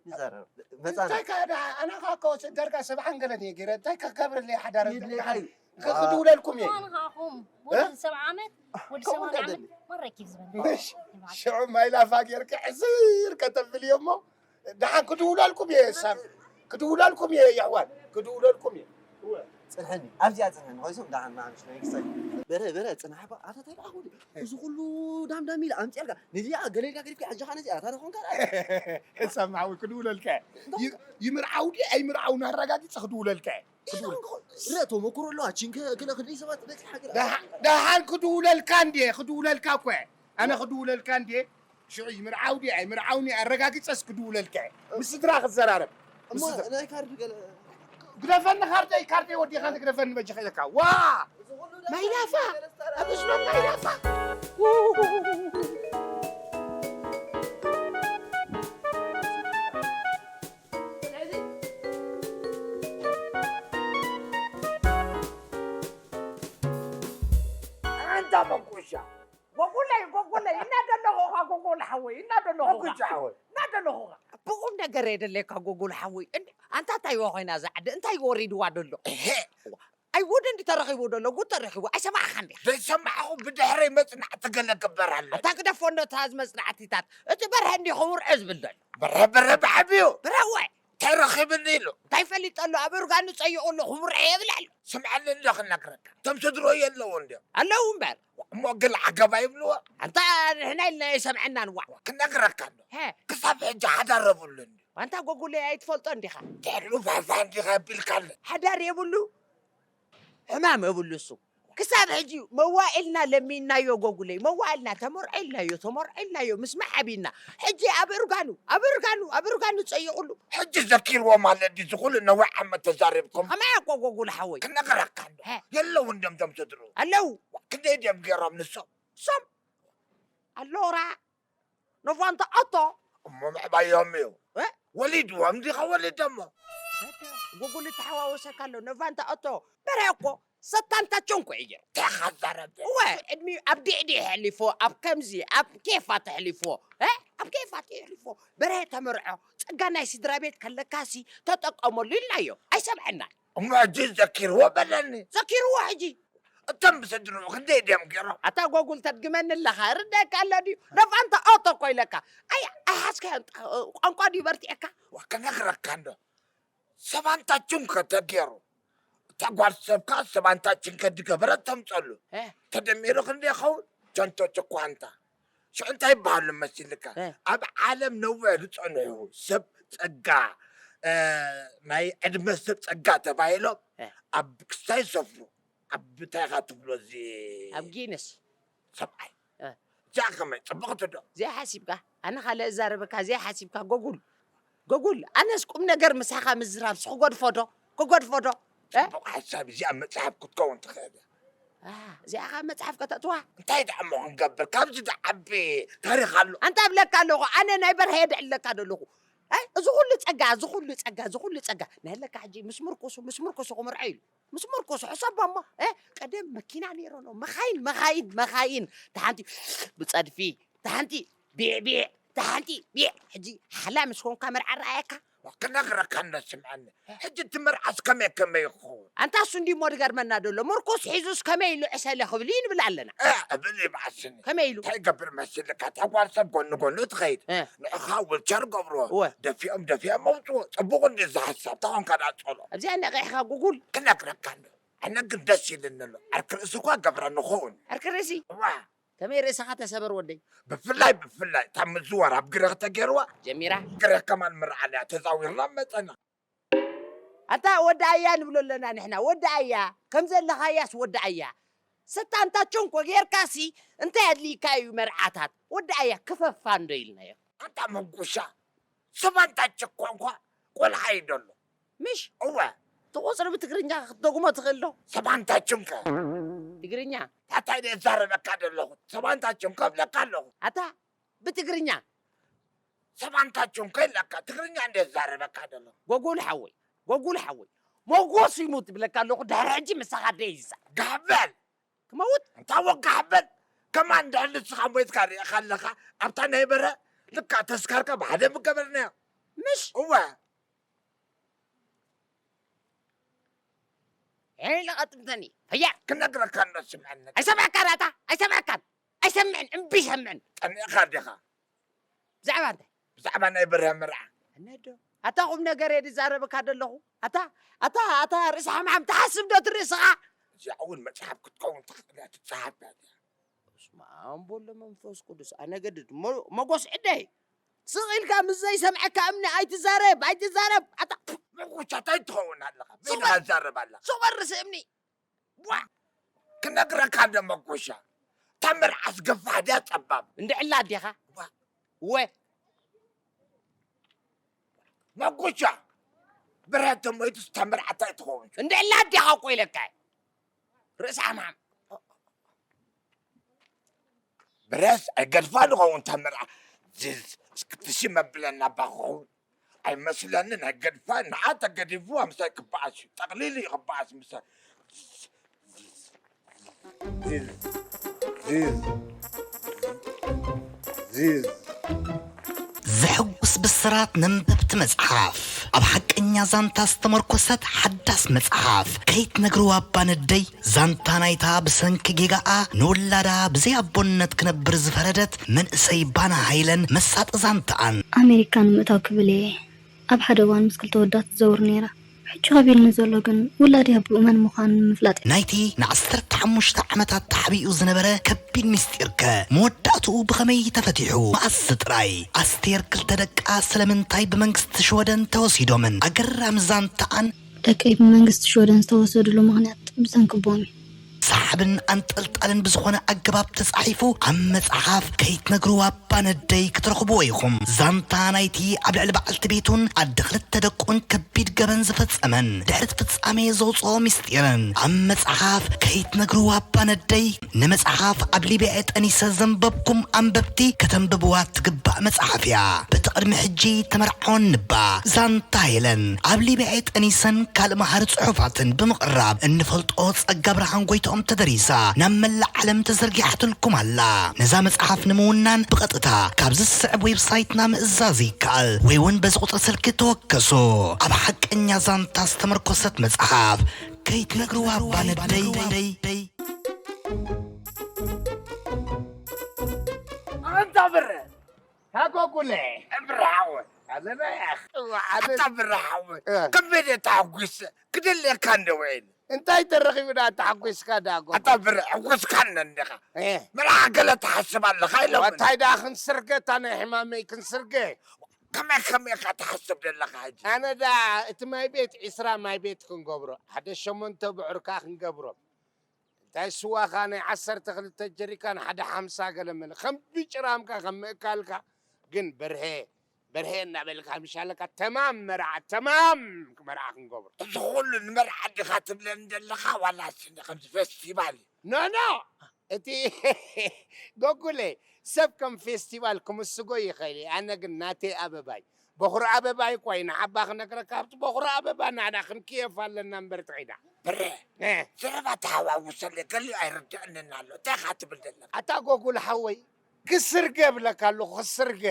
ንዛራረብ። መጻና። እንታይ ከኣ ደሓን፣ ኣነ ከኣ እኮ ዳርጋ ሰብዓን ገለን እየ ገይረ፣ እንታይ ክገብረለይ ሓዳር የድልየካ ደሓን እዩ። ከ-፣ ክድውለልኩም እየ። እዋን ከኣኹም፣ እ? ወዲ ሰብዓ ዓመት፣ ወዲ ከምኡ ሰማንያ ዓመት፣ እንዳደሊ። መን ረኪብ ዝበል? እሺ፣ ሽዑ ማይ ላፋ ጌርኪ ሕስር ከተብሊ እሞ፣ ደሓን ክድውለልኩም እየ፣ ሳም-፣ ክድውለልኩም እየ፣ የሕዋት፣ ክድውለልኩም እየ። እወ። ጽንሐኒ፣ ኣብዚኣ ጽንሐኒ፣ ኮይሶም ደሓን ንኣምሽ ናይ ክሳይ። በረ፣ በረ፣ ጽናሕ እባ፣ ኣታ እንታይ ደኣ ኮይኑ? እዚ ኩሉ ዳምዳም ኢለ ኣምጺኣልካ፣ ነዚኣ ገለ ኢልካ ገዲፍካ፣ ሕጂ ኸኣ ነዚኣ፣ ኣታ ደኾንካ ደኣ? ሰማዊ፣ ክድውለልካ እየ። ይ-፣ ይምርዓው ድየ ኣይምርዓውን ኣረጋጊጸ ክድውለልካ እየ። ኢላ እንኮ ረ ተመክሮ ኣለዋ። ቺንከ ክለ ክንደይ ሰባት በጺሓ ገለ። ደሓ-፣ ደሓን ክድውለልካ እንድየ፣ ክድውለልካ እኮ እየ። ኣነ ክድውለልካ እንድየ። ሽዑ ይምርዓው ድየ ኣይምርዓውን እየ ኣረጋጊጸስ ክድውለልካ እየ። ምስ ስድራ ክዘራረብ። ምስ እሞ ስድራ። ናይ ካርድ ገለ ግደፈኒ ካርደይ፣ ካርደይ ወዲኻ ግደፈኒ በጃኻ ኢለካ። ዋ! እዚ ኩሉ ማይ ላፋ! ገለ ስታራ። ኣብ እዝኖም ማይ ላፋ! ስለዚ ኣንታ መንኩሻ፣ ጎጉለይ፣ ጎጉለይ፣ እና ደለኹኻ፣ ጎጎል ሓወይ፣ እና ደለኹኻ። መንኩሻ ሓወይ። እና ደለኹኻ። ብቑም ነገር እየ ደለካ፣ ጎጎል ሓወይ። እንዴ፣ ኣንታ እንታይ እዋ ኮይና እዛ ዓዲ? እንታይ ወሪድዋ ደሎ? እሄ። ኣይ፣ ወደ እንዲ ተረኺቡ ደሎ፣ ጉድ ተረኺቡ። ኣይሰማዕኻን ዲኻ? ዘይሰማዕኹ ብድሕረይ መጽናዕቲ ገለ ግበር ኣሎ። ኣታ ግደፎ እንዶ፣ እታ መጽናዕቲታት። እቲ በርሀ እንዲ ክውርዐ ዝብል ደሎ። በርሀ፣ በርሀ ብዓቢኡ። በርሀ ወይ? እንታይ ረኺብኒ ኢሉ? እንታይ ፈሊጠሉ? ኣብ እርጋኑ ጸይቑሉ፣ ክውርዐ የብለሉ። ስምዐኒ እንዶ ክነግረካ። እቶም ስድሮ የለዉ እንድዮም። ኣለዉ እምበር። እሞ ግል ዓገባ ይብልዎ። ኣንታ ንሕና ኢልና ኣይሰምዐናን ዋዕ። ክነግረካ እንዶ። ሄ። ክሳብ ሕጂ ሓዳር የብሉን። ኣንታ ጎጉለይ ኣይትፈልጦ እንዲኻ። ጥዕሉ ፋፋ እንዲኻ ኣቢልካለ። ሓዳር የብሉ፣ ሕማም የብሉ እሱ። ክሳብ ሕጂ መዋኢልና ለሚንናዮ ጎጉለይ፣ መዋኢልና ተመርዖ ኢልናዮ፣ ተመርዖ ኢልናዮ፣ ምስ መዓቢና። ሕጂ ኣብ እርጋኑ፣ ኣብ እርጋኑ፣ ኣብ እርጋኑ ጸይቑሉ። ሕጂ ዘኪርዎ ማለት ድዩ ዝኹሉ ነዊሕ ዓመት ተዛሪብኩም? ከማይ እኮ ጎጉል ሓወይ። ክነግረካ እንዶ። ሄ። የለውን ድዮም ቶም ስድሩ? ኣለዉ። ክንደይ ድዮም ገይሮም ንሶም? ሶም። ኣሎራ። ነፋንታ ኣቶ። እሞ ምዕባዮም እዩ። እ? ወሊድዎም ዲኻ ወሊደሞ? ጎጉል ተሓዋወሰካ ኣሎ። ነፋንታ ኣቶ። በረ እኮ ሰታንታ ቸንኮ እዩ ገይሩ። ተኻዛረብ። እወ፣ ዕድሚኡ ኣብ ዲዕዲዕ ኣሕሊፎ፣ ኣብ ከምዚ፣ ኣብ ኬፋት ኣሕሊፎ። እ? ኣብ ኬፋት ኣሕሊፎ። በረ ተመርዖ። ጸጋ ናይ ስድራ ቤት ከለካሲ ተጠቀመሉ ኢልናዮ። ኣይሰምዐናን። እሞ ሕጂ ዘኪርዎ በለኒ። ዘኪርዎ ሕጂ። እቶም ብስድርኡ ክንደይ ድዮም ገይሮም? ኣታ ጎጉል ተድግመኒ ኣለኻ፣ ርደካ ኣሎ ድዩ? ነፋንታ ኦቶ እኮ ኢለካ። ኣይ፣ ኣይሓዝካዮን፣ ቋንቋ ድዩ በርቲዐካ? ዋ፣ ክነግረካ እንዶ። ሰባንታ ችንከ ተገይሩ። እታ ጓል ሰብካ ሰባንታ ችንከ ድገበረት ተምጸሉ። እ። ተደሚሩ ክንደይ ይኸውን? ቸንቶ ችኳንታ። ሽዑ እንታይ ይበሃሉ መሲልካ? እ። ኣብ ዓለም ነዊሕ ዝጸንሑ ሰብ ጸጋ፣ እ፣ ናይ ዕድመ ሰብ ጸጋ ተባሂሎም እ። ኣብ ክስታይ ይሰፍሩ። ኣብ እንታይ ኢኻ ትብሎ እዚ ኣብ ጊነስ። ሰብኣይ? እ። እዚኣ ከመይ ጽብቕቲ ዶ? እዚኣ ሓሲብካ? ኣነ ካልእ እዛረበካ፣ እዚኣ ሓሲብካ? ጎጉል። ጎጉል፣ ኣነስ ቁም ነገር ምሳኻ ምዝራብስ ክገድፎ ዶ? ክገድፎ ዶ? እ? ጽቡቕ ሓሳብ፣ እዚኣ መጽሓፍ ክትከውን ትኽእል እያ። ኣ፣ እዚኣ ኸኣ መጽሓፍ ከተእትዋ? እንታይ ደኣ እሞ ክንገብር? ካብዚ ዝዓቢ ታሪኽ ኣሎ። ኣንታ እብለካ ኣለኹ፣ ኣነ ናይ በርሀ የድዕለካ ዘለኹ። እ? እዚ ኹሉ ጸጋ፣ እዚ ኹሉ ጸጋ፣ እዚ ኹሉ ጸጋ። ናይ ለካ ሕጂ ምስ ምርኩሱ፣ ምስ ምርኩሱ ክምርዖ ኢሉ። ምስ ምርኩሱ ሕሰቦ እሞ፣ እ? ቀደም መኪና ነይሩ ነው። መኻይን፣ መኻይን፣ መኻይን። እታ ሓንቲ ብጸድፊ፣ እታ ሓንቲ ቢዕ፣ ቢዕ፣ እታ ሓንቲ ቢዕ። ሕጂ ሓላ ምስ ኮንካ መርዓ ረኣየካ? ክነግረካ እንዶ ስምዐኒ። ሕጂ እቲ መርዓስ ከመይ ከመይ ይኸውን? ኣንታ እሱ እንዲ እሞ ዝገርመና ዘሎ። ምርኩስ ሒዙስ ከመይ ኢሉ ዕሰለ ክብል እዩ ንብል ኣለና። እ፣ እብል ይብዓስኒ። ከመይ ኢሉ? እንታይ ይገብር መሲልካ? እታ ጓል ሰብ ጎኒ ጎኑ ትኸይድ። እ። ንዕኻ ዊልቸር ገብርዎ። እወ። ደፊኦም ደፊኦም መውፅዎ። ፅቡቕ እንዲ እዚ ሓሳብ። ተኾንካ ደኣ ጸሎ። ኣብዚኣ ነቒሕኻ ጉጉል። ክነግረካ እንዶ። ኣነ ግን ደስ ኢልኒ ኣሎ። ዓርኪ ርእሲ እኳ ገብረኒ ኸውን። ዓርኪ ርእሲ? እዋ። ከመይ ርእስኻ ተሰበር ወደይ? ብፍላይ፣ ብፍላይ እታ ምዝዋር ኣብ ግረኽ ተገይርዋ። ጀሚራ? ግረኽ ከማን ምርዓና እያ ተዛዊርና መጸና። ኣንታ ወዲ ኣያ ንብሎ ኣለና ንሕና። ወዲ ኣያ፣ ከም ዘለኻያስ ወዲ ኣያ። ሰታንታ ቸንኮ ጌርካሲ እንታይ ኣድልይካ እዩ መርዓታት? ወዲ ኣያ ክፈፋ እንዶ ኢልናዮ። ኣንታ መንኩሻ፣ ሰባንታ ቸንኮ እንኳ ቆልዓ እዩ ደሎ። ምሽ? እወ። እቲ ቁጽሪ ብትግርኛ ክትደግሞ ትኽእል ዶ? ሰባንታ ቸንኮ። ትግርኛ? ታታይ እየ እዛረበካ ዘለኹ። ሰባንታ ቸንኮ እብለካ ኣለኹ። ኣታ ብትግርኛ? ሰብ ኣንታቸው እንከ ኢለካ ትግርኛ እንደ ዝዛረበካ ዘሎ። ጎጉል ሓወይ፣ ጎጉል ሓወይ፣ ሞጎስ ይሙት ብለካ ኣለኹ። ድሕሪ ሕጂ ምሳኻ ደይዛ። ጋበል! ክመውት? እንታ ወጋሕ በል! ከማን ድሕሪ ንስኻ ሞይትካ ሪእኻ ኣለኻ። ኣብታ ናይ በረ ልካ ተስካርካ ብሓደ ምገበርናዮ። ምሽ? እወ። ሄይ፣ ለቐጥምተኒ። ፈያር! ክነግረካ እንዶ ስምዐኒ። ኣይሰምዐካን ኣታ፣ ኣይሰምዐካን። ኣይሰምዕን፣ እምቢ ይሰምዕን። ጠሚእኻ ዲኻ? ብዛዕባ እንታይ? ብዛዕባ ናይ በርሀ መርዓ። እነዶ። ኣታ ቁም ነገር እየ ዝዛረበካ ዘለኹ። ኣታ፣ ኣታ፣ ኣታ ርእሲ ሓምሓም ትሓስብ ዶ ትርኢ ስኻ? እዚኣ እውን መጽሓፍ ክትከውን ትኽእል እያ፣ ትጸሓፍ እያ። በስመ ኣብ ወወልድ ወመንፈስ ቅዱስ። ኣነ ገድድ። ሞ-፣ መጎስ ዕደይ። ስቕ ኢልካ ምስ ዘይሰምዐካ እምኒ ኣይትዛረብ፣ ኣይትዛረብ። ኣታ መጎሻ እንታይ ትኸውን ኣለኻ? ስቕ በል። ትዛረብ ኣለኻ? ስቕ በል ርእሲ እምኒ። ዋ! ክነግረካ እንዶ መጎሻ። እታ መርዓስ ገፋሕ ድያ ጸባብ? እንድዕላ ኣዴኻ? ዋ! ወ! መጎሻ! ብረት ሞይቱስ እታ መርዓ እንታይ ትኸውን? እንድዕላ ኣዴኻ እኮ ኢለካ። ርእሲ ሓምሓም። ብረስ ኣይገድፋ ንኸውን እታ መርዓ። ዝዝ፣ እስክትሽም ኣብለና እባ ክኸውን። ኣይመስለንን፣ ኣይገድፋ፣ ንዓ ተገዲፉ፣ ኣምሳይ ክበኣስ እዩ። ጠቕሊሉ እዩ ክበኣስ ምሳይ። ዝዝ፣ ዝዝ፣ ዝዝ። ዘሕጉስ ብስራት ነንበብቲ መጽሓፍ። ኣብ ሓቀኛ ዛንታ ዝተመርኮሰት ሓዳስ መጽሓፍ። ከይትነግርዋ እባ ነደይ፣ ዛንታ ናይታ ብሰንኪ ጌጋኣ ንውላዳ ብዘይ ኣቦነት ክነብር ዝፈረደት መንእሰይ ባና ሃይለን መሳጢ ዛንታኣን። ኣሜሪካ ንምእታው ክብል እየ ኣብ ሓደ እዋን ምስ ክልተ ወዳት ትዘውር ነይራ። ሕጂ ከቢድኒ ዘሎ ግን ውላደይ ኣቦኡ መን ምዃኑ ንምፍላጥ እዩ። ናይቲ ንዓሰርተ ሓሙሽተ ዓመታት ተሓቢኡ ዝነበረ ከቢድ ምስጢርከ መወዳእትኡ ብኸመይ ተፈቲሑ? መኣስ ጥራይ? ኣስቴር ክልተ ደቃ ስለምንታይ ብመንግስቲ ሽወደን ተወሲዶምን? ኣገራሚ ዛንታኣን። ደቀይ ብመንግስቲ ሽወደን ዝተወሰድሉ ምኽንያት ብሰንኪ ኣቦኦም እዩ። ሰሓብን ኣንጠልጣልን ብዝኾነ ኣገባብ ተጻሒፉ ኣብ መጽሓፍ ከይትነግርዋ እባ ነደይ ክትረኽብዎ ኢኹም። ዛንታ ናይቲ ኣብ ልዕሊ በዓልቲ ቤቱን ኣደ ክልተ ደቁን ከቢድ ገበን ዝፈጸመን ድሕሪ እቲ ፍጻሜ ዘውጽኦ ምስጢርን ኣብ መጽሓፍ ከይትነግርዋ እባ ነደይ። ንመጽሓፍ ኣብ ሊብያ ጠኒሰ ዘንበብኩም ኣንበብቲ ከተንብብዋ ትግባእ መጽሓፍ እያ። በቲ ቅድሚ ሕጂ ተመርዓወን ንባ ዛንታ ሄለን ኣብ ሊብያ ጠኒሰን ካልእ መሃሪ ጽሑፋትን ብምቕራብ እንፈልጦ ጸጋ ብርሃን ጎይትኦም ተደሪሳ ናብ መላእ ዓለም ተዘርጊሓትልኩም ኣላ። ነዛ መጽሓፍ ንምውናን ብቐጥታ ካብዚ ዝስዕብ ዌብሳይትና ምእዛዝ ይከኣል ወይ እውን በዚ ቁጽሪ ስልኪ ተወከሱ። ኣብ ሓቀኛ ዛንታ ዝተመርኮሰት መጽሓፍ ከይትነግርዋ እባ ነደይ። ኣንታ ብረ! ሃጎጉለ! ብረ ሓወይ! ኣለና ያኽ! እዋ፣ ኣነ ኣታ ብረ ሓወይ! እ። ከመይ ድየ ተሓጒሰ? ክደልየካ እንደ ውዒለ። እንታይ ተረኺቡ ደኣ ተሓጒስካ ደኣ ጎ-? ኣታ ብረ፣ ሕጒስካኒ እንዲኻ። እ። መርዓ ገለ ትሓስብ ኣለኻ ኢሎምኒ። እንታይ ደኣ ክንስርገ፣ እታ ናይ ሕማመይ ክንስርገ? ከመይ ከመይ ኢኻ ትሓስብ ዘለኻ ሕጂ? ኣነ ደኣ እቲ ማይ ቤት ዒስራ ማይ ቤት ክንገብሮ፣ ሓደ ሸሞንተ ብዑር ከኣ ክንገብሮ። እንታይ ስዋኻ ናይ ዓሰርተ ክልተ ጀሪካን ሓደ ሓምሳ ገለ መለ። ከም ብጭራምካ ከም ምእካልካ። ግን በርሄ፣ በርሄ እናበልካ ምሻለካ ተማም መርዓ፣ ተማም መርዓ ክንገብሮ። እዚ ኩሉ ንመርዓ ዲኻ ትብለኒ ዘለኻ ዋላ ስኒ ከምዚ ፌስቲቫል እዩ? ኖ፣ ኖ። እቲ ጎጉለ ሰብ ከም ፌስቲቫል ክምስጎ ይኽእል እዩ። ኣነ ግን ናተይ ኣበባይ በኹሪ ኣበባይ እኳ እዩ ንዓባ ክነግረካ፣ ኣብቲ በኹሪ ኣበባ ናዕና ክንክየፍ ኣለና እምበር ትኺዳ። ብረ፣ እ። ዘረባ ተሓዋውሰለይ፣ ገሊኡ ኣይርድአንን ኣሎ። እንታይ ኢኻ ትብል ዘለኻ? ኣታ ጎጉል ሓወይ፣ ክስርገ እብለካ ኣለኹ፣ ክስርገ።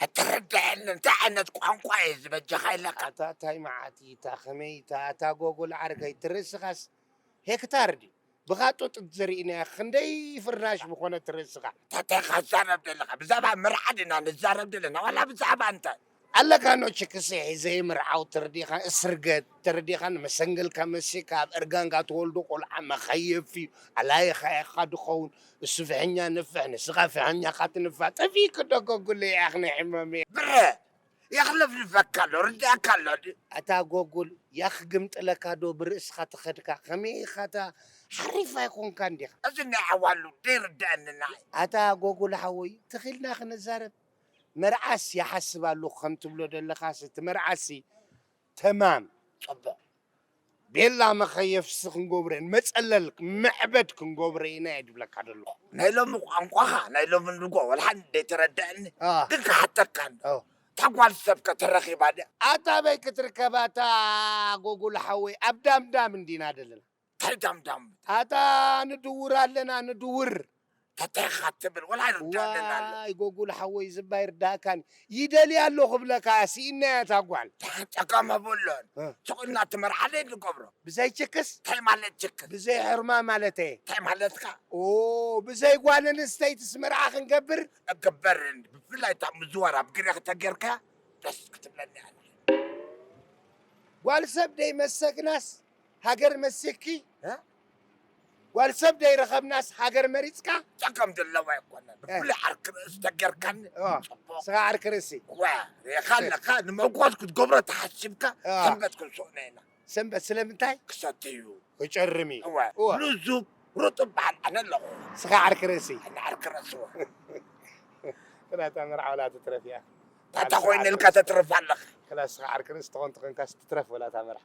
ኣይትርድአንን፣ እንታይ ዓይነት ቋንቋ እዩ ዝበጀኻ ኢለካ? ኣታ እንታይ መዓት እዩ፣ እታ ከመይ፣ እታ፣ ኣታ ጎጉል ዓርከይ፣ ትርእስኻስ ሄክታር ድዩ? ብኻ ጡጥ ዘሪእናያ ክንደይ ፍርናሽ ምኾነት ርእስኻ። ታታይ ኻዛረብ ደለኻ? ብዛዕባ መርዓ ድና ንዛረብ ደለና ዋላ ብዛዕባ እንታይ? ኣለካ ኖ ችክሰ ሒዘ ምርዓው ትርዲኻ እስርገ ትርዲኻ ንመሰንገልካ መሲካ ኣብ እርጋንካ ተወልዶ ቆልዓ መኸየፍ እዩ። ኣላይኻ ኢኻ ድኸውን እሱ ፍሕኛ ንፍሕ ንስኻ ፍሕኛኻ ትንፋ ጠፊእክ ዶ ከጉለ ያኽ ናይ ሕመም እየ። ብረ የኽለፍልፈካ ኣሎ፣ ርድኣካ ኣሎ ድዩ? ኣታ ጎጉል፣ ያኽ ግምጥለካ ዶ ብርእስኻ ተኸድካ? ከመይ ኢኻ እታ ሓሪፍ ኣይኮንካን ዲኻ? እዚ ናይ ዓዋሉ ደይርድኣኒ ንዓይ። ኣታ ጎጉል ሓወይ፣ ትኺልና ክንዛረብ። መርዓስ ይሓስብ ኣለኹ ከም ትብሎ ደለኻስ፣ እቲ መርዓሲ ተማም። ጽቡቕ። ቤላ መኸየፍሲ ክንገብረን፣ መጸለል መዕበድ ክንገብረ ኢና እየ ድብለካ ደለኹ። ናይ ሎሚ ቋንቋኻ፣ ናይ ሎሚ ንጎ፣ ወላ ሓንቲ ደይተረድኣኒ። አ። ግን ክሓተካ እንዶ። ኦ። እታ ጓል ሰብ ከተረኺባ ድያ? ኣታ ኣበይ ክትርከብ ኣታ ጎጉል ሓወይ? ኣብ ዳምዳም እንዲና ዘለና። እንታይ ዳምዳም? ኣታ ንድውር ኣለና ንድውር። ተተኻ ትብል ወላ ርዳለና ኣሎ። ዋይ ጎጉል ሓወይ ዝባይ ርዳእካን ይደልያ ኣሎ ክብለካ ስኢናያ እታ ጓል። ጸገም የብሉን። እ። ሱቕ ኢልና እቲ መርዓ ደይ ንገብሮ። ብዘይ ችክስ? እንታይ ማለት ችክስ? ብዘይ ሕርማ ማለት እየ። እንታይ ማለትካ? ኦ፣ ብዘይ ጓል ኣንስተይትስ መርዓ ክንገብር? እግበር እንዲ። ብፍላይ እታ ምዝዋር ኣብ ግሬ ከተጌርካ ደስ ክትብለኒ ኣላ። ጓል ሰብ ደይ መሰግናስ ሃገር መሲኪ? እ? ጓል ሰብ ደይ ረኸብናስ ሃገር መሪጽካ? ጸገም ዘለዋ ኣይኮነን። እ። ብፍላይ ዓርኪ ርእሲ ተጌርካኒ እ። ጽቡቕ። ስኻ ዓርኪ ርእሲ። ዋ፣ ርኢኻ ኣለኻ፣ ንመጓዝ ክትገብሮ ተሓሲብካ እ። ሰንበት ክንስኡና ኢና። ሰንበት ስለምንታይ? ክሰትዩ። ክጨርም እዩ። እወ። እወ። ልዙብ ርጡብ በዓል ኣነ ኣለኹ። ስኻ ዓርኪ ርእሲ። ኣነ ዓርኪ ርእሲ እወ። ክላታ መርዓ ወላ ትትረፍ እያ። ታታ ኮይነ ኢልካ ተትርፍ ኣለኻ። ክላ ስኻ ዓርኪ ርእሲ ተኾን ተኾንካስ ትትረፍ ወላ እታ መርዓ።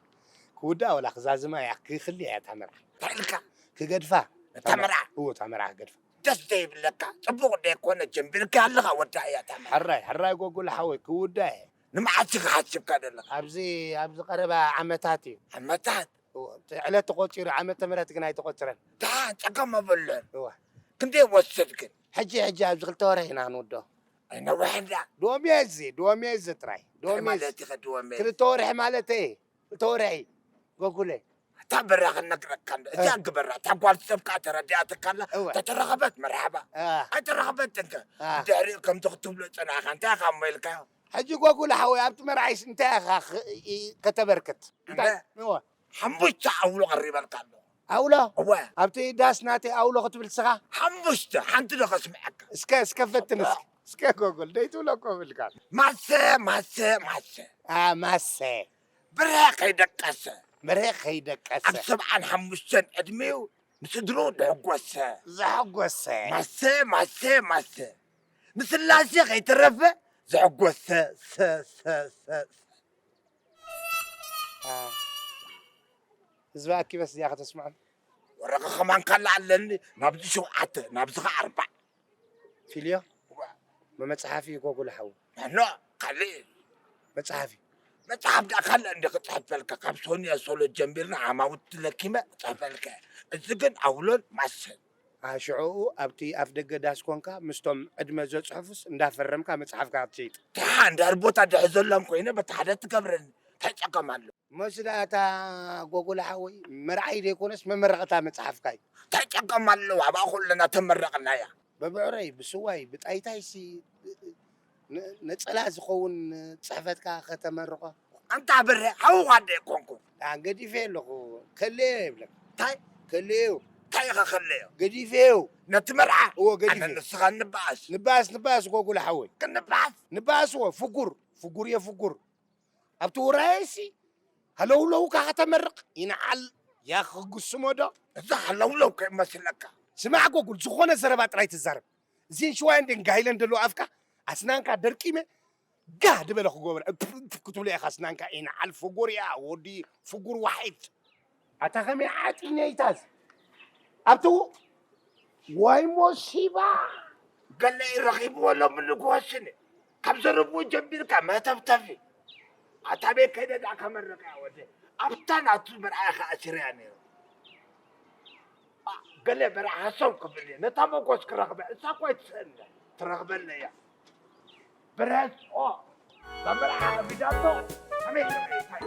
ክውዳ ወላ ክዛዝማ እያ፣ ክኽሊ እያ እታ መርዓ። እንታይ ኢልካ? ክገድፋ። እታ መርዓ? እወ፣ እታ መርዓ ክገድፋ። ደስ ዘይብለካ፣ ጽቡቕ ደይኮነ ጀምቢርካ ኣለኻ ወዳ እያ እታ መርዓ። ሕራይ፣ ሕራይ ጎጉል ሓወይ፣ ክውዳ እየ። ንመዓስ ኢኻ ሓሲብካ ዘለኻ? ኣብዚ፣ ኣብዚ ቀረባ ዓመታት እዩ። ዓመታት? እወ፣ እቲ ዕለት ተቖጺሩ፣ ዓመተ ምህረት ግን ኣይተቖጽረን። ደሓን፣ ጸገም የብሉን። እወ። ክንደይ ይወስድ ግን? ሕጂ፣ ሕጂ ኣብዚ ክልተ ወርሒ ኢና ክንውድኦ። ኣይነውሕን ደኣ። ዶም እየ እዚ፣ ዶም እየ እዚ ጥራይ። ዶም እንታይ እየ እዚ። ማለት ኢኻ ዶም እየ? ክልተ ወርሒ ማለት እየ። ክልተ ወርሒ። ጎጉለ። እታ በራ ክነግረካ እንዶ። እ። እዚኣ ግበራ። እታ ጓል ሰብ ከኣ ተረዲኣትካ ኣላ። እወ። ተተረኸበት መርሓባ። እ። ኣይተረኸበትን ከ? እ። ድሕሪኡ ከምዚ ክትብሎ ጸናሕካ። እንታይ ኢኻ እሞ ኢልካዮ? ሕጂ ጎጉለ ሓወይ፣ ኣብቲ መርዓይስ እንታይ ኢኻ ኽ-፣ ኢ-፣ ከተበርክት? እንታይ? እንደ እወ። ሓሙሽተ ኣውሎ ቀሪበልካ ኣለኹ። ኣውሎ? እወ። ኣብቲ ዳስ ናተይ ኣውሎ ክትብል ስኻ? ሓሙሽተ፣ ሓንቲ ዶ ከስምዐካ? እስከ፣ እስከ ፈትን እስከ። እስከ ጎጉል፣ ደይ ትብሎ እኮ ብልካ። ማሰ፣ ማሰ፣ ማሰ። ኣ፣ ማሰ። ብረ ከይደቀሰ። ብረ ከይደቀሰ። ኣብ ሰብዓን ሓሙሽተን ዕድሚኡ ንስድርኡ ዘሐጎሰ። ዘሐጎሰ። ማሰ፣ ማሰ፣ ማሰ። ንስላሴ ከይተረፈ ዘሐጎሰ። ሰ፣ ሰ፣ ሰ፣ ሰ። ኣ። ህዝቢ ኣኪበስ እዚኣ ከተስምዖም። ወረቐ ከማን ካላ ኣለኒ፣ ናብዚ ሸውዓተ፣ ናብዚ ኸዓ ኣርባዕ። ፊልዮ? እዋ። መመጽሓፊ እዩ ጎጉል ሓው። ኖ፣ ካልእ እዩ። መጽሓፊ? መጽሓፍ ደኣ ካልእ እንደ ክጽሕፈልካ፣ ካብ ሶንያ ሶሎ ጀሚርና ዓማውቲ ለኪመ ክጽሕፈልካ እየ። እዚ ግን ኣውሎን ማሰን። ኣ፣ ሽዑኡ ኣብቲ ኣፍ ደገ ዳስ ኮንካ ምስቶም ዕድመ ዘጽሕፉስ እንዳፈረምካ መጽሓፍካ ክትሸይጥ። ደሓን፣ እንድሕር ቦታ ድሕዘሎም ኮይነ በቲ ሓደ ትገብረኒ። እንታይ ጸገም ኣሎ? እሞ ስዳ እታ ጎጎላ ሓወይ መርዓይ ዘይኮነስ መመረቕታ መጽሓፍካ እዩ። እንታይ ጸገም ኣለዎ? ኣብኣ ኩልና ተመረቕናያ። ብብዕረይ፣ ብስዋይ፣ ብጣይታይሲ ን-፣ ነጸላ ዝኸውን ጽሕፈትካ ከተመርቖ። ኣንታ ብረ፣ ሓውኻ እንደ ኣይኮንኩን። ኣን ገዲፈ ኣለኹ። ከለዮ ይብለካ። እንታይ? ከለዮ። እንታይ ኢኻ ከለዮ? ገዲፈዮ። ነቲ መርዓ? እዎ፣ ገዲፈ። ኣነ ንስኻ ንበኣስ። ንበኣስ፣ ንበኣስ፣ ጎጉላ ሓወይ። ክንበኣስ? ንበኣስ፣ እዎ፣ ፍጉር። ፍጉር እየ፣ ፍጉር። ኣብቲ ውራየሲ ሃለውለውካ ከተመርቕ ይንዓል ያኽጉስሞ ዶ? እዚ ሃለውለው ከይመስለካ። ስማዕ ጎጉል፣ ዝኾነ ዘረባ ጥራይ ትዛረብ። እዚን ሽዋይን ደን ጋይለን ደሎ ኣፍካ፣ ኣስናንካ ደርቂመ፣ ጋህ ድበለ ክጎብር፣ እፍ፣ እፍ ክትብሎ ኢኻ ኣስናንካ፣ ይንዓል ፍጉር እያ፣ ወዲ ፍጉር ዋሒድ። ኣታ ከመይ ዓጢነይታስ? ኣብቲ ዋይ ሞሲባ! ገለ እዩ ረኺብዎ ሎሚ ንግሆ ስኒ። ካብ ዘረብኡ ጀሚርካ መተፍተፊ። ኣታ ቤት ከይደ ደኣ ከመርቕ እያ ወደይ። ኣብታ ናቱ መርዓያ ከኣ ኣሲረያ ነይሩ። ኣ፣ ገለ መርዓ ሃሰው ክብል እየ። ነታ መጎስ ክረኽበ፣ እሳ እኮ ኣይትስእነ። ትረኽበኒ እያ። ብረጽኦ፣ በምርዓ ከቢዳቶ፣ ከመይ ከመይ እንታይ?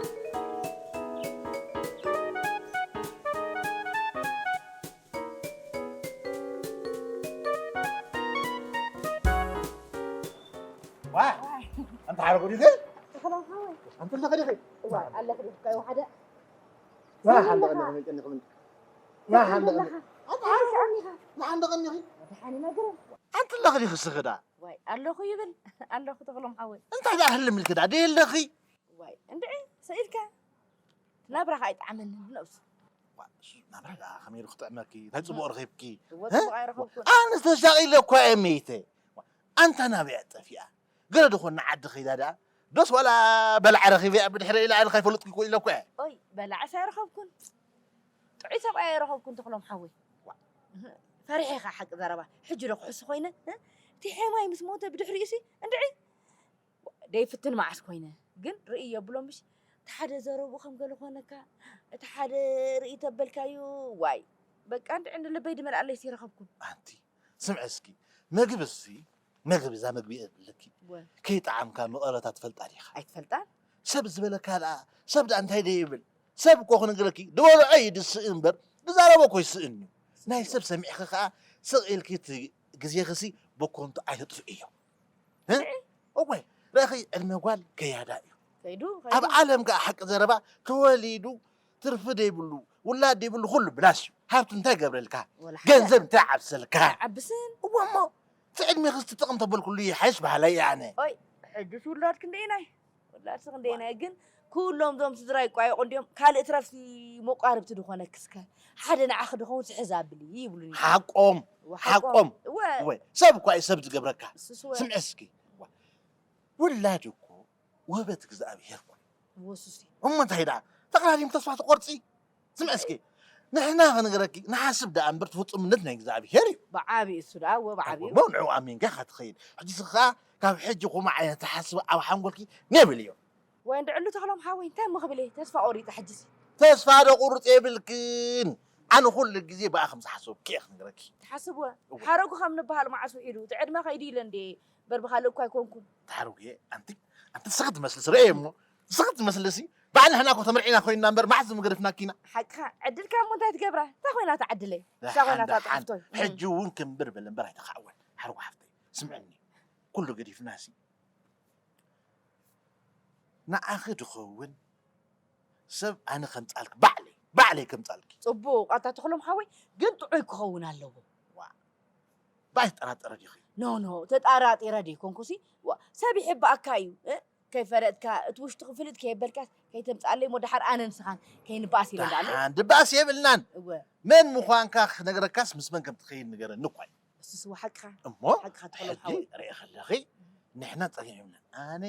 ዋ፣ ዋይ። ኣንተ ሓረጎ ዲኺ? ተኸላም ሓወይ። ኣንተ ኣለኸ ዲኺ? ዋ፣ ኣለኸ ዲኺ? ካዩ ሓደ። ዋ፣ ሓንደ ቀኒ ከመይ ቀኒ ከመይ? ዋ፣ ሓንደ ቀኒ። ኣንተ ሓንደ ቀኒ። ዋ፣ ሓንደ ቀኒ። ደሓን ይነግረን። ኣንተ ኣለኸ ዲኺ ስኽዳ? ዋይ፣ ኣለኹ ይብል። ኣለኹ ተኽሎም ሓወይ። እንታይ ደኣ ህልም ኢልኪ ደኣ ደየለኺ? ዋይ፣ እንድዒ፣ ሰኢልካ። ናብራኻ ኣይጠዓመንን ብነብሱ። ዋ፣ እሱ ናብራ ደኣ ከመይ ኢሉ ክጥዕመኪ? እንታይ ጽቡቕ ረኺብኪ? እወ፣ እ? ጽቡቕ ኣይረኸብኩን። ኣነስ ተሻቒለ እኳ እየ መይተ። ዋ፣ ኣንታ ናበይ እያ ጠፊኣ? ገለ ደኾን ንዓዲ ከይዳ ደኣ? ዶስ ዋላ በላዕ ረኺበ እያ ብድሕረ ኢላ ኢለ ከይፈለጥኩ እኮ ኢለ እኮ እየ። ኦይ፣ በላዕስ ኣይረኸብኩን። ጥዑይ ሰብኣይ ኣይረኸብኩን ተኽሎም ሓወይ። ዋ። እህ፣ ፈሪሐ ኢኻ ሓቂ ዘረባ። ሕጂ ዶ ክሕሱ ኮይነ? እ? እቲ ሔማይ ምስ ሞተ ብድሕሪኡሲ እንድዒ። ደይፍትን መዓስ ኮይነ ግን ርእይ የብሎ ምሽ እቲ ሓደ ዘረቡ ከም ገለ ኮነካ እቲ ሓደ ርእይ ተበልካዩ ዋይ በቃ እንድዕን ልበይ ድመልኣለይ ሲረኸብኩም ኣንቲ ስምዒ እስኪ ምግቢ እሲ ምግቢ እዛ ምግቢ እብልኪ ከይጠዓምካ መቐረታ ትፈልጣ ዲኻ? ኣይትፈልጣን ሰብ ዝበለካ ደኣ ሰብ ደኣ እንታይ ደይብል ሰብ እኮ ክነግረኪ ዝበልዖ እዩ ድስእ እምበር ዝዛረቦ እኮ ይስእን እዩ ናይ ሰብ ሰሚዕኺ ከዓ ስቕ ኢልኪ እቲ ግዜኺሲ በኮንቱ ኣይተጥፍእዮ እወ ረኺ ዕድመ ጓል ከያዳ እዩ ከይዱ ኣብ ዓለም ከዓ ሓቂ ዘረባ ተወሊዱ ትርፊ ደይብሉ ውላድ ደይብሉ ኩሉ ብላሽ እዩ ሃብቲ እንታይ ገብረልካ ገንዘብ እንታይ ዓብሰልካ ዓብስን እወ እሞ እቲ ዕድሜ ክስቲ ጥቕም ተበልኩሉ ይሓይሽ በሃላይ እየ ኣነ ኦይ ሕጅስ ውላድ ክንደይናይ ውላድሲ ክንደይናይ ግን ኩሎም ዞም ስድራ ይቋየቑ እንዲዮም ካልእ ትረፍሲ መቋርብቲ ድኾነክስከ ሓደ ንዓኺ ድኸውን ስሕዝ ኣብሊ ይብሉኒ ሓቆም ሓቆም እወ እወ ሰብ እኳ እዩ ሰብ ዝገብረካ እሱስ እወ ስምዒ እስኪ ውላድ እኮ ውህበት እግዚኣብሄር እኮ እዩ። ወሱሲ። እሞ እንታይ ደኣ ተቕራሪም ተስፋ ትቆርፂ? ስምዒ እስኪ ንሕና ክንገረኪ ንሓስብ ደኣ እምበር እቲ ፍፁምነት ናይ እግዚኣብሄር እዩ። ብዓብዩ እሱ ደኣ እወ ብዓብዩ። እሞ ንዕኡ ኣሚንካ ኢኻ ትኸይድ። ሕጂ እስኺ ከዓ ካብ ሕጂ ከምኡ ዓይነት ኣተሓስባ ኣብ ሓንጎልኪ ኔብል እዩ። ወይ እንድዕሉ ተኽሎም ሓወይ እንታይ እሞ ክብል እየ ተስፋ ቆሪፀ ሕጂሲ። ተስፋ ዶ ቁርፅ የብልክን። ኣነ ኩሉ ግዜ ብኣ ከም ዝሓሰብኩ እየ ክንገረኪ። ትሓስብወ እወ። ሓረጉ ከም ንበሃል መዓስ ውዒሉ እቲ ዕድመ ከይዱ ኢለ እንድየ እምበር ብኻልእ እኳ ኣይኮንኩን። ተሓርጉ እየ ኣንቲ ኣንቲ ንስኺ ትመስልሲ ርእየ እሞ ንስኺ ትመስልሲ በዓል ንሕና እኮ ተመርዒና ኮይንና እምበር መዓስ ዝምገደፍናኪ ኢና። ሓቅኻ ዕድልካ እሞ እንታይ ትገብራ እንታይ ኮይና እታ ዕድለይ እሳ ኮይና እታ ደሓን ጥዕፍቶይ። ሕጂ እውን ክምብር በለ እምበር ኣይተኻዕወን ሓርጉ ሓፍተይ ስምዕኒ ኩሉ ገዲፍናሲ ንዓኺ ድኸውን ሰብ ኣነ ከምጻልኪ ባዕለይ ባዕለይ ከምጻልኪ። ጽቡቕ ኣታ ተኽሎም ሓወይ ግን ጥዑይ ክኸውን ኣለዎ። ዋ ባይትጠራጠረ ዲኺ? ኖ ኖ ተጣራጢረ ደይኮንኩሲ ዋ ሰብ ይሕብኣካ እዩ እ ከይፈለጥካ እቲ ውሽጥኺ ፍልጥ ከየበልካስ ከይተምጽኣለይ እሞ ደሓር ኣነን ንስኻን ከይንበኣስ ኢለ እንዳኣለ። ደሓን ድበኣስ የብልናን። እወ መን ምዃንካ ክነግረካስ ምስ መን ከም ትኸይድ ንገረኒ እኳ እዩ። እሱስ እወ ሓቅኻ እሞ ሓቅኻ ተኽሎም ሕጂ ሓወይ። ርኢ ከለኺ ንሕና ጸገም የብልናን ኣነ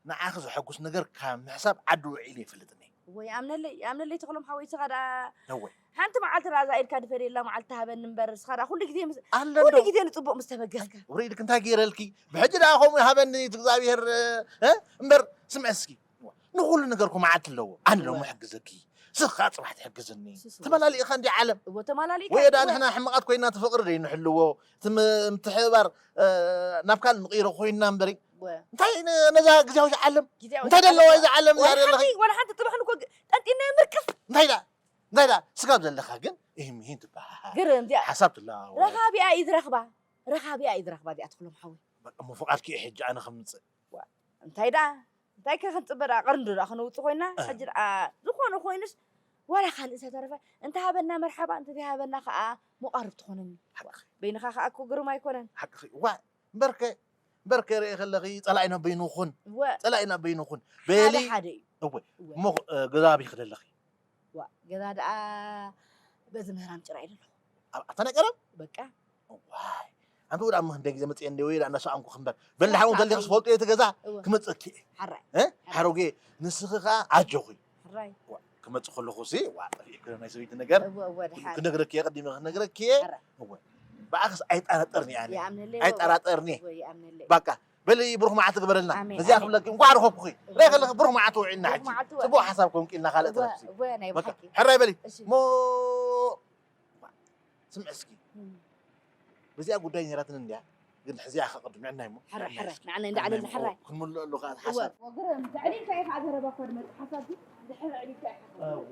ንዓኺ ዘሐጉስ ነገር ካብ ምሕሳብ ዓዲ ውዒለ ኣይፈልጥን እየ። እወ ይኣምነለይ ይኣምነለይ ተኽሎም ሓወይ ንስኻ ደኣ ነወ ሓንቲ መዓልቲ ደኣ እዛ ኢድካ ድፈደየላ መዓልቲ ትሃበኒ እምበር ንስኻ ደኣ ኩሉ ግዜ ምስ ኣሎ ኩሉ እንዶ ግዜ ንጽቡቕ ምስ ተበገስካ። ውረ ኢድክ እንታይ ገይረልኪ ብሕጂ ደኣ ከምኡ ይሃበኒ እቲ እግዚኣብሄር እ፣ እምበር ስምዒ እስኪ ንኹሉ ነገር እኮ መዓልቲ ኣለዎ ኣነ ሎሚ እወ። ሕግዘኪ ንስኺ ከዓ ጽባሕ ትሕግዝኒ እሱስ እወ። ተመላሊእኻ እንዲ ዓለም እወ ተማላሊእካ ወይ ደኣ እወ። ንሕና ሕማቓት ኮይና እቲ ፍቕሪ ደይንሕልዎ እቲ ም- ምትሕብባር እ፣ ናብ ካልእ ንቕይሮ ኮይንና እምበሪ እወ። እንታይ ን- ነዛ ግዜያዊ ዓለም ግዜያዊ እንታይ ደለዋ ዓለም። እዛ ዓለም እዚኣ ወላ ደለኺ ሓንቲ ወላ ሓንቲ ጽባሕ ንኮ ጠንጢና ምርቅፍ እንታይ ደኣ እንታይ ደኣ ስጋብ ዘለኻ ግን ይህም ይህን ትበሃል ግርም እዚኣ ሓሳብ ትለዋወጥ ረኻቢኣ እዩ ዝረኽባ ረኻቢኣ እዩ ዝረኽባ እዚኣ ትኽሎም ሓወይ በቃ እሞ ፍቓድኪ እዩ ሕጂ ኣነ ከምፅእ ዋ፣ እንታይ ደኣ እንታይ ከ ክንፅበ ደኣ ቀርንዶ ደኣ ከነውፅእ ኮይና እ። ሕጂ ደኣ ዝኾነ ኮይኑስ ዋላ ካልእ ዝተረፈ እንተሃበና መርሓባ እንተዘይሃበና ከዓ መቓርብ ትኾነኒ ሓቅኺ በይንኻ ከዓ እኮ ግርም ኣይኮነን ሓቅኺ ዋ እምበርከ እምበርከ ርአ ከለኺ ፀላኢና በይኑ ኹን እወ ፀላኢና በይኑ ኹን ሓደ በሊ ሓደ እዩ እወ እወ እሞ እ፣ ገዛ ኣበይ ክደለኺ ዋ ገዛ ደኣ በዚ ምህራም ጭራ እዩ ዘለኹ ኣብ ኣታ ናይ ቀደም በቃ ዋይ ኣንተ ወደ ኣመ ክንደ ግዜ መፅአ እንደ ወይ ዳና ሰኣንኩ ክንበር በላሓው ዳና ተልክ ሰኣንኩ። ስፈልጡ እቲ ገዛ እወ ክመፅእኪ እየ ሓራይ እ ሓሮጌ ንስኺ ከዓ ኣጆኺ ሕራይ ክመፅእ ከለኹ ሲ ዋ ጠፊእኩ ናይ ሰበይቲ ነገር እወ እወ ድሓር ክነግረኪ እየ ቅዲመ ክነግረኪ እየ ሕራይ እወ ብኣኽስ ኣይጠራጠርኒ ኣነ ይኣምነለይ እወ ኣይጠራጠርኒ እወ ይኣምነለይ ባቃ በሊ ብሩኽ መዓልቲ ግበረልና ኣሜን፣ ነዚኣ ኣሜን። ክብለኪ እንኳዕ ረኸብኩኺ እወ። ርእ ከለኺ ብሩኽ መዓልቲ ውዒልና ሕጂ ብሩኽ መዓልቲ ውዒልና። ፅቡቕ ሓሳብ ኮንኪልና ካልእ እወ ተረፍሲ እወ ናይ በቃ፣ ብሓቂ ሕራይ በሊ እሺ። ሞ ስምዒ እስኪ እም። በዚኣ ጉዳይ ነይራትን እንድያ ግን ሕዚኣ ከቐድም ንዕናይ ሞ ሕራይ፣ ሕራይ፣ ንዕናይ እንዳዕለልና ሕራይ። ክንምልኦ ኣለኹ እወ። ሓሳብ ወግረ፣ ምሳዕሊ እንታይ ኢኻ ዘረባ እኮ ድመጽእ ሓሳብ ግን ድሕሪ ዕሊልካ ኢኻ። እወ።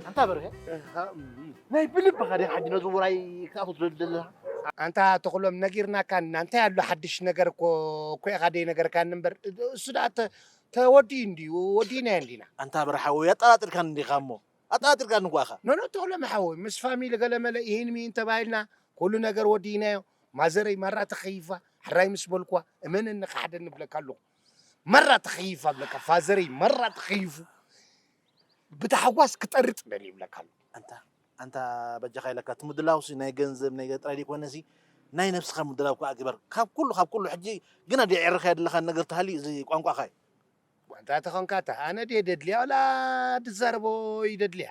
ኣንታ በርሀ፣ ናይ ብልብኻ ዲኻ ሕጂ ነዚ ውራይ ክትኣቱ ትደሊ ዘለኻ? ኣንታ ተኽሎም ነጊርናካ እና እንታይ ኣሎ ሓድሽ ነገር እኮ እኮ ኢኻ ደይ ነገርካኒ እምበር እሱ ደኣ ተ- ተወዲኡ እንድዩ ወዲእናዮ እንዲና ኣንታ በርሓ ወይ ኣጠራጢርካኒ እንዲኻ እሞ ኣጠራጢርካኒ እኳ ኢኻ ኖኖ ተኽሎም ሓወይ ምስ ፋሚሊ ገለመለ ይህን ሚህን ተባሂልና ኩሉ ነገር ወዲእናዮ ማዘረይ ማራ ተኸይፋ ሕራይ ምስ በልኳ እመነኒ ክሓደ ንብለካ ኣለኹ ማራ ተኸይፋ ብለካ ፋዘረይ ማራ ተኸይፉ ብታሕጓስ ክጠርጥ ደልዩ ይብለካ ኣሎ ኣንታ ኣንታ በጃኻ ኢለካ እቲ ምድላውሲ ናይ ገንዘብ ናይ ገ- ጥራይ ዘይኮነሲ ናይ ነብስኻ ምድላው ከዓ ግበር ካብ ኩሉ ካብ ኩሉ ሕጂ ግና ድየዕርኻ የድለኻ ነገር ተሃልዩ እዚ ቋንቋኻ እዩ ዋንታ ተኾንካ እታ ኣነ ድየ ደድልያ ወላ ድዛረቦ ይደድልያ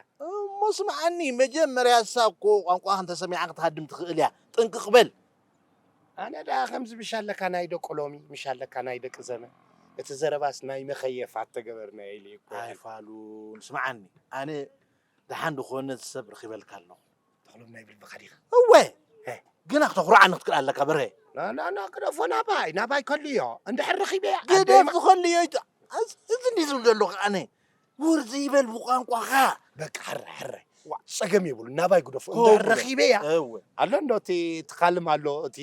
ስምዓኒ፣ መጀመርያ እሳ እኮ ቋንቋ እንተሰሚዓ ክትሃድም ትኽእል እያ። ጥንቅቕ በል። ኣነ ደኣ ከምዚ ምሽ ኣለካ ናይ ደቂ ሎሚ፣ ምሽ ኣለካ ናይ ደቂ ዘመን። እቲ ዘረባስ ናይ መኸየፋት ተገበርናዮ ኢለ እኮ። ኣይፋሉን፣ ስምዓኒ። ኣነ ደሓን ዝኾነ ሰብ ረኺበልካ ኣለኹ። ተኽሎም ናይ ብልብኻ ዲኻ? እወ። ሄ። ግና ክተኹርዓኒ ክትክእል ኣለካ፣ በርሀ። ና፣ ና፣ ና፣ ግደፎ ናባይ፣ ናባይ ከልዮ። እንድሕር ረኺበያ፣ ግደፍ ኣደይ ማ- ዝኸልዮ ይት-፣ እዚ፣ እዚ እንዲ ዝብል ዘለኹ ኣነ። ውርዚ ይበል ብቋንቋኻ። በቃ፣ ሕራይ፣ ሕራይ። ዋ። ጸገም የብሉ፣ ናባይ ግደፎ። ከምኡ እንድሕር በል። ረኺበያ። እወ። ኣሎ እንዶ እቲ ትኻልም ኣሎ፣ እቲ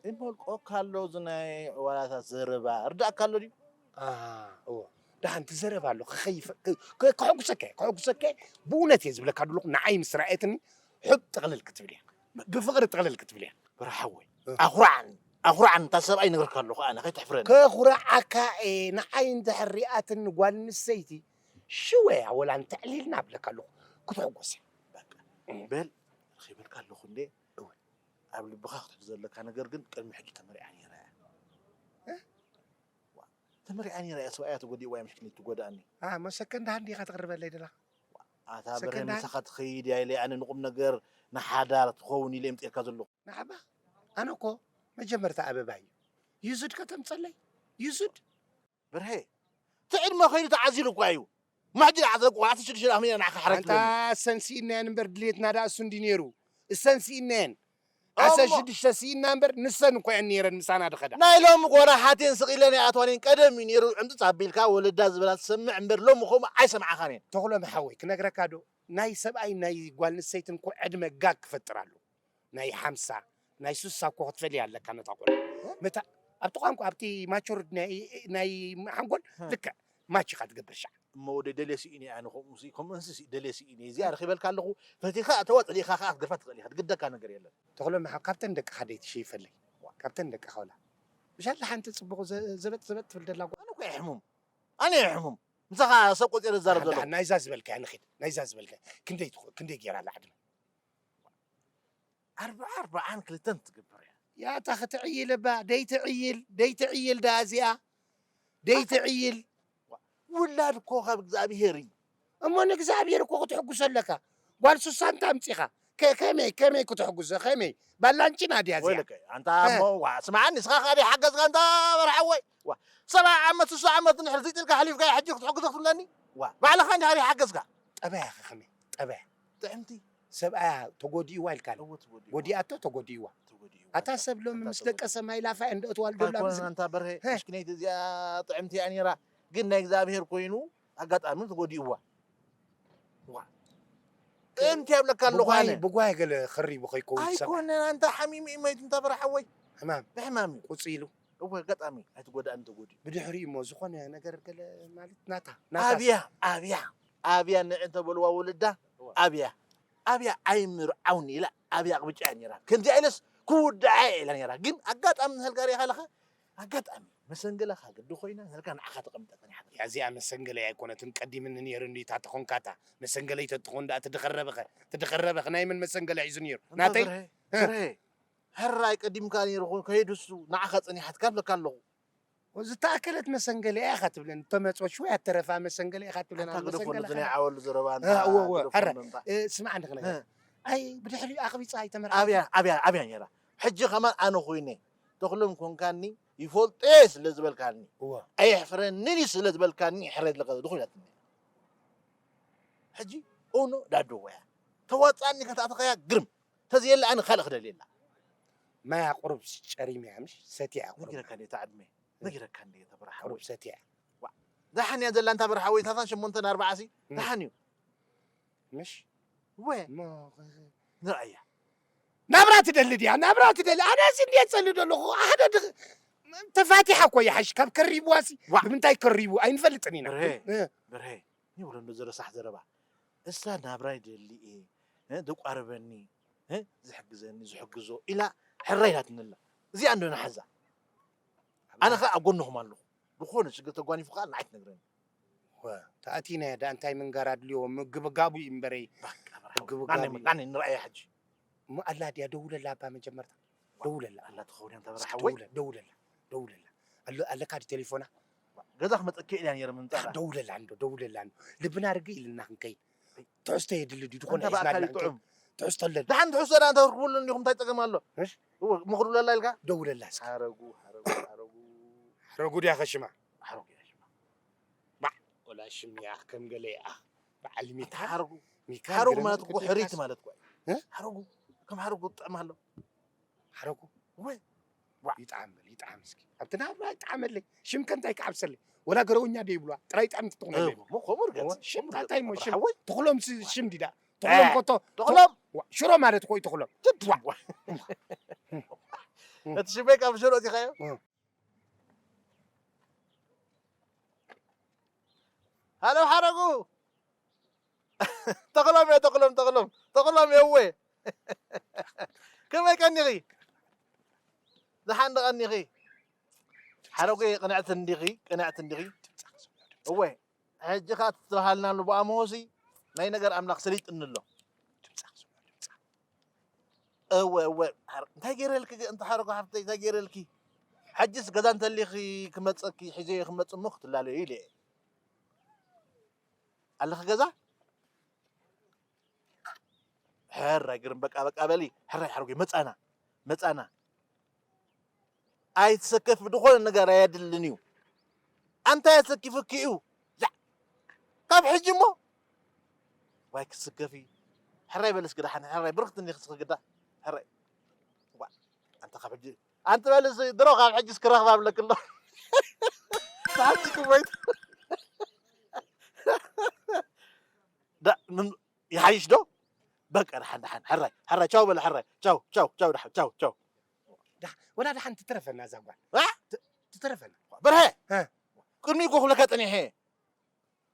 እሞ ልቆካ ኣሎ፣ እዚ ናይ ዕዋላታት ዘረባ ርዳእካ ኣሎ ድዩ? ኣሃ፣ እወ። ደሓን ትዘረብ ኣሎ፣ ክኸይፈ-፣ ክ-፣ ክ-፣ ከሐጉሰከ፣ ከሐጉሰከ፣ ብእውነት እየ ዝብለካ ዘለኹ፣ ንዓይ ምስ ረኣየትኒ፣ ሕብ ጥቕልል ክትብል እያ። ብ-፣ ብፍቕሪ ጥቕልል ክትብል እያ። በርሓወይ፣ እ። ኣኹርዓኒ፣ ኣኹርዓኒ፣ እታ ሰብኣይ ነግርካ ኣለኹ፣ ኣነ፣ ከይትሕፍረኒ። ከኹርዓካ እየ፣ ንዓይ እንድሕር ሪኣትኒ ጓል ኣንስተይቲ፣ ሽወያ ወላ እንተዕሊልና እብለካ ኣለኹ፣ ክትሕጎስ እያ። በቃ፣ እ። በል፣ ረኺበልካ ኣለኹ እንዴ? እወ። ኣብ ልብኻ ክትሕዞ ዘለካ ነገር ግን ቅድሚ ሕጂ ተመሪዓ ነይራ እያ። እ? ዋ፣ ተመሪዓ ነይራ እያ፣ ሰብኣያ ተጎዲእዋ እያ፣ ምሽክኒት ትጎድኣኒ። ኣ፣ መሰከንዳ ሃንዲ ኢኻ ተቕርበለይ ደለኻ? ኣታ በርሀ፣ ሰከንዳ ምሳኻ ትኸይድ እያ ኢለ ኣነ ንቁም ነገር ንሓዳር ትኸውን ኢለ እምፅኤልካ ዘለኹ። ንዓባ? ኣነ እኮ መጀመርታ ኣበባ እዩ። ዩዙድ ከተምፀለይ? ዩዙድ? በርሀ፣ እቲ ዕድመ ከይዱ ተዓዚሉ እኳ እዩ። ማሕጅር ዓዘብ ቆልዓ ትሽዱሽተ ዓመት ኢና ንዓኻ ሓረግ ኣንታ ትብለኒ። እሰን ስኢናየን እምበር ድሌትና ደኣ እሱ እንዲ ነይሩ። እሰን ስኢናየን። ዓሰርተ ሽዱሽተ ስኢና እምበር ንሰን እኮ እየን ነይረን ምሳና ድኸዳ። ናይ ሎሚ ጓና ሓቴን ስቕ ኢለን ኣይኣትዋንን። ቀደም እዩ ነይሩ ዕምፅፅ ኣቢልካ ወለዳ ዝበላ ትሰምዕ እምበር ሎሚ ከምኡ ኣይሰምዓኻን እየን። ተኽሎም ሓወይ ክነግረካ ዶ? ናይ ሰብኣይ ናይ ጓል ኣንስተይትን እኮ ዕድመ ጋግ ክፈጥር ኣሎ። ናይ ሓምሳ፣ ናይ ስሳ እኮ ክትፈልያ ኣለካ ነታ ቆልዓ። መታ ኣብቲ ቋንቋ፣ ኣብቲ ማቹርድ ናይ፣ ናይ ሓንጎል እ። ልክዕ ማች ኢኻ ትገብር ሻዕ። እሞ ወደ ደልየ ስኢነ ኣነ ከምኡ ሲ-፣ ከምኡንስ ሲ-፣ ደልየ ስኢነ። እዚኣ ረኺበልካ ኣለኹ፣ ፈቲኻ እተዋ፣ ጸሊእኻ ከኣ ክትገድፋ ትኽእል ኢኻ። ዝግደካ ነገር የለን። ተኽሎም ሓ-፣ ካብተን ደቅኻ ደይትሽይፈለይ። ካብተን ደቅኻ ወላ። ምሻላ ሓንቲ ጽቡቕ ዘ-፣ ዘበጥ ዘበጥ ትብል ደላ ጓል። ኣነ እኮ እየ ሕሙም። ኣነ እየ ሕሙም። ምሳኻ ሰብ ቆጺረ ዝዛረብ ደሓን፣ ዘለኹ። ደሓን፣ ናይዛ ዝበልካያ ንኺድ። ናይዛ ዝበልካያ። ክንደይ ትኾ-፣ ክንደይ ጌራ ኣላ ዕድመ? ኣርብዓ ኣርብዓን ክልተን ትግበር እያ። ያታ ክትዕይል እባ፣ ደይትዕይል፣ ደይትዕይል ደኣ እዚኣ። ደይትዕይል። ውላድ እኮ ካብ እግዚኣብሄር እዩ። እሞ ንእግዚኣብሄር እኮ ክትሕጉሶ ኣለካ። ጓል ሱሳ እንተ ኣምጺኻ፣ ከ-፣ ከመይ፣ ከመይ ክትሕጉሶ፣ ከመይ? ባላንጪና ድያ እዚኣ? ወይለከ፣ ኣንታ እ። እሞ፣ ዋ፣ ስምዓኒ፣ ንስኻ ከኣ ደይሓገዝካ፣ ኣንታ በርሓወይ። ዋ፣ ሰብዓ ዓመት፣ ስሳ ዓመት እንድሕር ዝጥልካ ሓሊፍካ፣ ሕጂ ክትሕግዞ ክትብለኒ? ዋ፣ ባዕልኻ እንዲኻ ደይሓገዝካ። ጠባያ ከ ከመይ? ጠባያ። ጥዕምቲ። ሰብኣያ ተጎዲእዋ ኢልካ ኣሎ። እወ፣ ተጎዲእዋ። ጎዲኣቶ ተጎዲእዋ። ተጎዲእዋ። ኣታ ሰብ ሎሚ ኣታ ምስ ተጎዲእዋ። ደቀሰ ማይ ላፋ እንዶ እትዋልዶ እንታይ ላ ኮነ ምስ ኣንታ በርሀ፣ ሀ። ምሽክነይቲ እዚኣ ጥዕምቲ እያ ነይራ። ግን ናይ እግዚኣብሄር ኮይኑ ኣጋጣሚ ተጎዲእዋ። ዋ። ጥዕምቲ ኣብለካ ኣለኹ ብጓይ፣ ኣነ። ብጓይ ገለ ኸሪቡ ከይከውን ዝሰምዐ። ኣይኮነን፣ ኣንታ ሓሚሙ እዩ መይቱ እንታ በርሓወይ። ሕማም። ብሕማም እዩ። ቁጽ ኢሉ። እወ፣ ኣጋጣሚ ኣይትጎዳእን ተጎዲኡ። ብድሕሪኡ እሞ ዝኾነ ነገር ገለ ማለት ናታ፣ ናታ ኣብያ፣ ኣብያ፣ ኣብያ ንዕ እንተበልዋ ወለዳ፣ እወ። ኣብያ፣ ኣብያ ኣይምርዓውኒ ኢላ ኣብያ ኣቕብጫ እያ ነይራ። ከምዚኣ ኢለስ ክውድዓ እየ ኢላ ነይራ። ግን ኣጋጣሚ ንህልጋ ሪኢኻ ኣለኻ፣ ኣጋጣሚ መሰንገለኻ ግዲ ኮይና ንህልጋ ንዓኻ ተቐምጠ ጸኒሓ። እዚኣ መሰንገለይ ኣይኮነትን፣ ቀዲምኒ ነይሩ እንዲ እታ ተኾንካታ። መሰንገለይ ተትኾን ደኣ ትድኸረበኸ፣ ትድኸረበኸ ናይ መን መሰንገለ ሒዙ ነይሩ? እንታ ናተይ? ብርሄ፣ እ። ብርሄ፣ ሕራይ ቀዲምካ ነይሩ ኾን ከይዱ እሱ ንዓኻ ጸኒሓትካ እብለካ ኣለኹ። ዝተኣከለት መሰንገለ ኢኻ ትብለን፣ እተመጽኦ ሽወይ ኣተረፋ መሰንገለ ኢኻ ትብለን፣ ኣታ ኣብ ግደፎ መሰንገለ ነዚ ናይ ሓራ። ዓወሉ ዘረባ እ፣ ኣንታ እወ፣ እወ፣ ግደፎ ሓራ። እምበር። እ፣ ስምዓ እንደ ክነግረካ። እ። ኣይ፣ ብድሕሪኡ ኣኽቢጻ ኣይተመርዓወት። ኣብያ፣ ኣብያ፣ ኣብያ ነይራ። ሕጂ ከማን ኣነ ኮይነ፣ ተኽሎም ኮንካኒ፣ ይፈልጦ እየ ስለ ዝበልካኒ፣ እወ። ኣየሕፍረንን እዩ ስለ ዝበልካኒ፣ ሕረ ዝለቀ ዝኹ ኢላትኒ። ሕጂ፣ ኦኖ ዳዶ ወያ። ተዋጻኒ ከተኣተኸያ ግርም። ተዘየለ ኣነ ካልእ ክደልየላ። ማያ ቁሩብ ጨሪም እያ፣ ምሽ? ሰትያ ቁሩብ። ነጊረካ እንደ እታ ዕድመ። ነጊረካ እንደ እታ በረኻ ቁሩብ ወይ። ሰትያ። ዋ፣ ደሓን እያ ዘላ እንታ በረኻ ወይ፣ ታታን ሸሞንተን ኣርባዓ ሲ፣ እም። ደሓን እዩ። ምሽ? ወ። እሞ፣ ንርኣያ። ናብራ ትደሊ ድያ? ናብራ ትደሊ? ኣነ እዚ እንድየ ዝጸሊ ዘለኹ። ሓደ ድኽ-፣ ተፋቲሓ እኮ ይሓሽ። ካብ ከሪብዋ ሲ፣ ዋ። ብምንታይ ከሪቡ? ኣይንፈልጥን ኢና። ብርሄ፣ እ። ብርሄ። ይብሎ እንዶ ዝረሳሕ ዘረባ። እሳ ናብራ ይደሊ እየ፣ እ፣ ዘቋርበኒ፣ እ፣ ዝሕግዘኒ፣ ዝሕግዞ ኢላ ሕራይ ኢላትኒ ኣላ። እዚኣ እንዶ ንሓዛ። ኣነ ኸኣ ኣብ ጎንኹም ኣለኹ። ዝኾነ ሽግር ተጓኒፉ ኸኣ ንዓይ ትነግረኒ። ወ፣ ተኣቲና እያ፣ ደኣ እንታይ ምንጋር ኣድልዮ፣ ምግብጋቡ እዩ እምበረይ። በቃ፣ በቃ። ምግብጋቡ ናኒ፣ እዩ። ናኒ ንርኣያ ሕጂ። እሞ ኣላ ድያ? ደውለላ እባ መጀመርታ። ደውለላ። ኣላ ትኸውን እያ፣ እንተ በረኻ እስኪ ወይ? ደውለ-፣ ደውለላ። ደውለላ። ኣሎ-፣ ኣለካ ድዩ ቴሌፎና? ገዛ ክመጸኪ ኢለ እያ ነይረ ምምጻእ ደኣ። ደውለላ እንዶ፣ ደውለላ እንዶ። ልብና ርግእ ኢልና ክንከይድ። ትሕዝቶ የድሊ ድዩ ዝኾነ ኣንተ ብኣካል ሒዝናልና ይጥዑም ትሕዝቶ ኣለና ደሓን ትሕዝቶ ደኣ እንተ ክብሉ እንዲኹም እንታይ ጸገም ኣሎ እሺ እወ ምኽሩለላ ኢልካ ደውለላ እስኪ ሓረጉ ሓረጉ ሓረጉ ሓረጉ ድያ ከሽማ ሓረጉ እያ ሽማ ባዕ ወላ ሽም እያ ከም ገለ እያ በዓል ሚካል ሓረጉ ሚካል ሓረጉ ግርም ማለት እኮ ቅድም ሕሪት ካስ- ማለት እኮ እ? ሓረጉ ከም ሓረጉ ጥዕም ኣሎ ሓረጉ ወይ ይጥዓም በል ይጥዓም እስኪ ኣብቲ ናብራ ይጥዓመለይ ሽም ከንታይ ክዓብሰለይ ወላ ገረውኛ ደ ይብሏ ጥራይ ጥዕምቲ ትኾነለይ እሞ ከምኡ ርገጽ ሽምታታይ ሞ ሽም ሓወይ ተኽሎም ሲ- ሽም ዲዳ ተኽሎም ኮቶ ተኽሎም ዋ፣ ሽሮ ማለት ኮይ ተኽሎም እቲ ሽመይ ካብ ሽሮ እዚኻዮ ሃሎ ሓረጉ ተኽሎም እየ ተኽሎም ተኽሎም ተኽሎም እየ እወ ከመይ ቀኒኺ ዝሓንዲ ቀኒኺ ሓረጉ ቅንዕቲ እንዲኺ ቅንዕቲ እንዲኺ እወ ሕጂ ኸዓ ትበሃልናሉ ብኣምሆሲ ናይ ነገር ኣምላኽ ስሊጥኒ ኣሎ እወ እወ እንታይ ገይረልኪ እንተ ሓረጎ ሓፍተይ እንታይ ገይረልኪ ሕጅስ ገዛ እንተሊኺ ክመፀኪ ሒዘ ክመፅ እሞ ክትላለዩ ኢለ ኣለኺ ገዛ ሕራይ ግርም በቃ በቃ በሊ ሕራይ ሓረጎ መፃና መፃና ኣይትሰከፊ ዝኾነ ነገር ኣየድልን እዩ ኣንታይ ኣሰኪፉኪ እዩ ካብ ሕጂ እሞ ዋይ ክትስከፊ ሕራይ በልስ ግዳ ሓነ ሕራይ ብርክት እንዲኽ ስኽግዳ ሕራይ ኣንተ ካብ ሕጂ ኣንቲ በልስ ድሮ ካብ ሕጂ ስክረኽብ ኣብለክ ኣሎ ሰዓትኩም ወይ ይሓይሽ ዶ በቃ ደሓን ደሓን ሕራይ ሕራይ ቻው በለ ሕራይ ቻው ቻው ቻው ደሓን ቻው ቻው ወላ ደሓን ትትረፈና እዛ ጓል ትትረፈና በርሀ ቅድሚ እኮ ክብለካ ፀኒሐ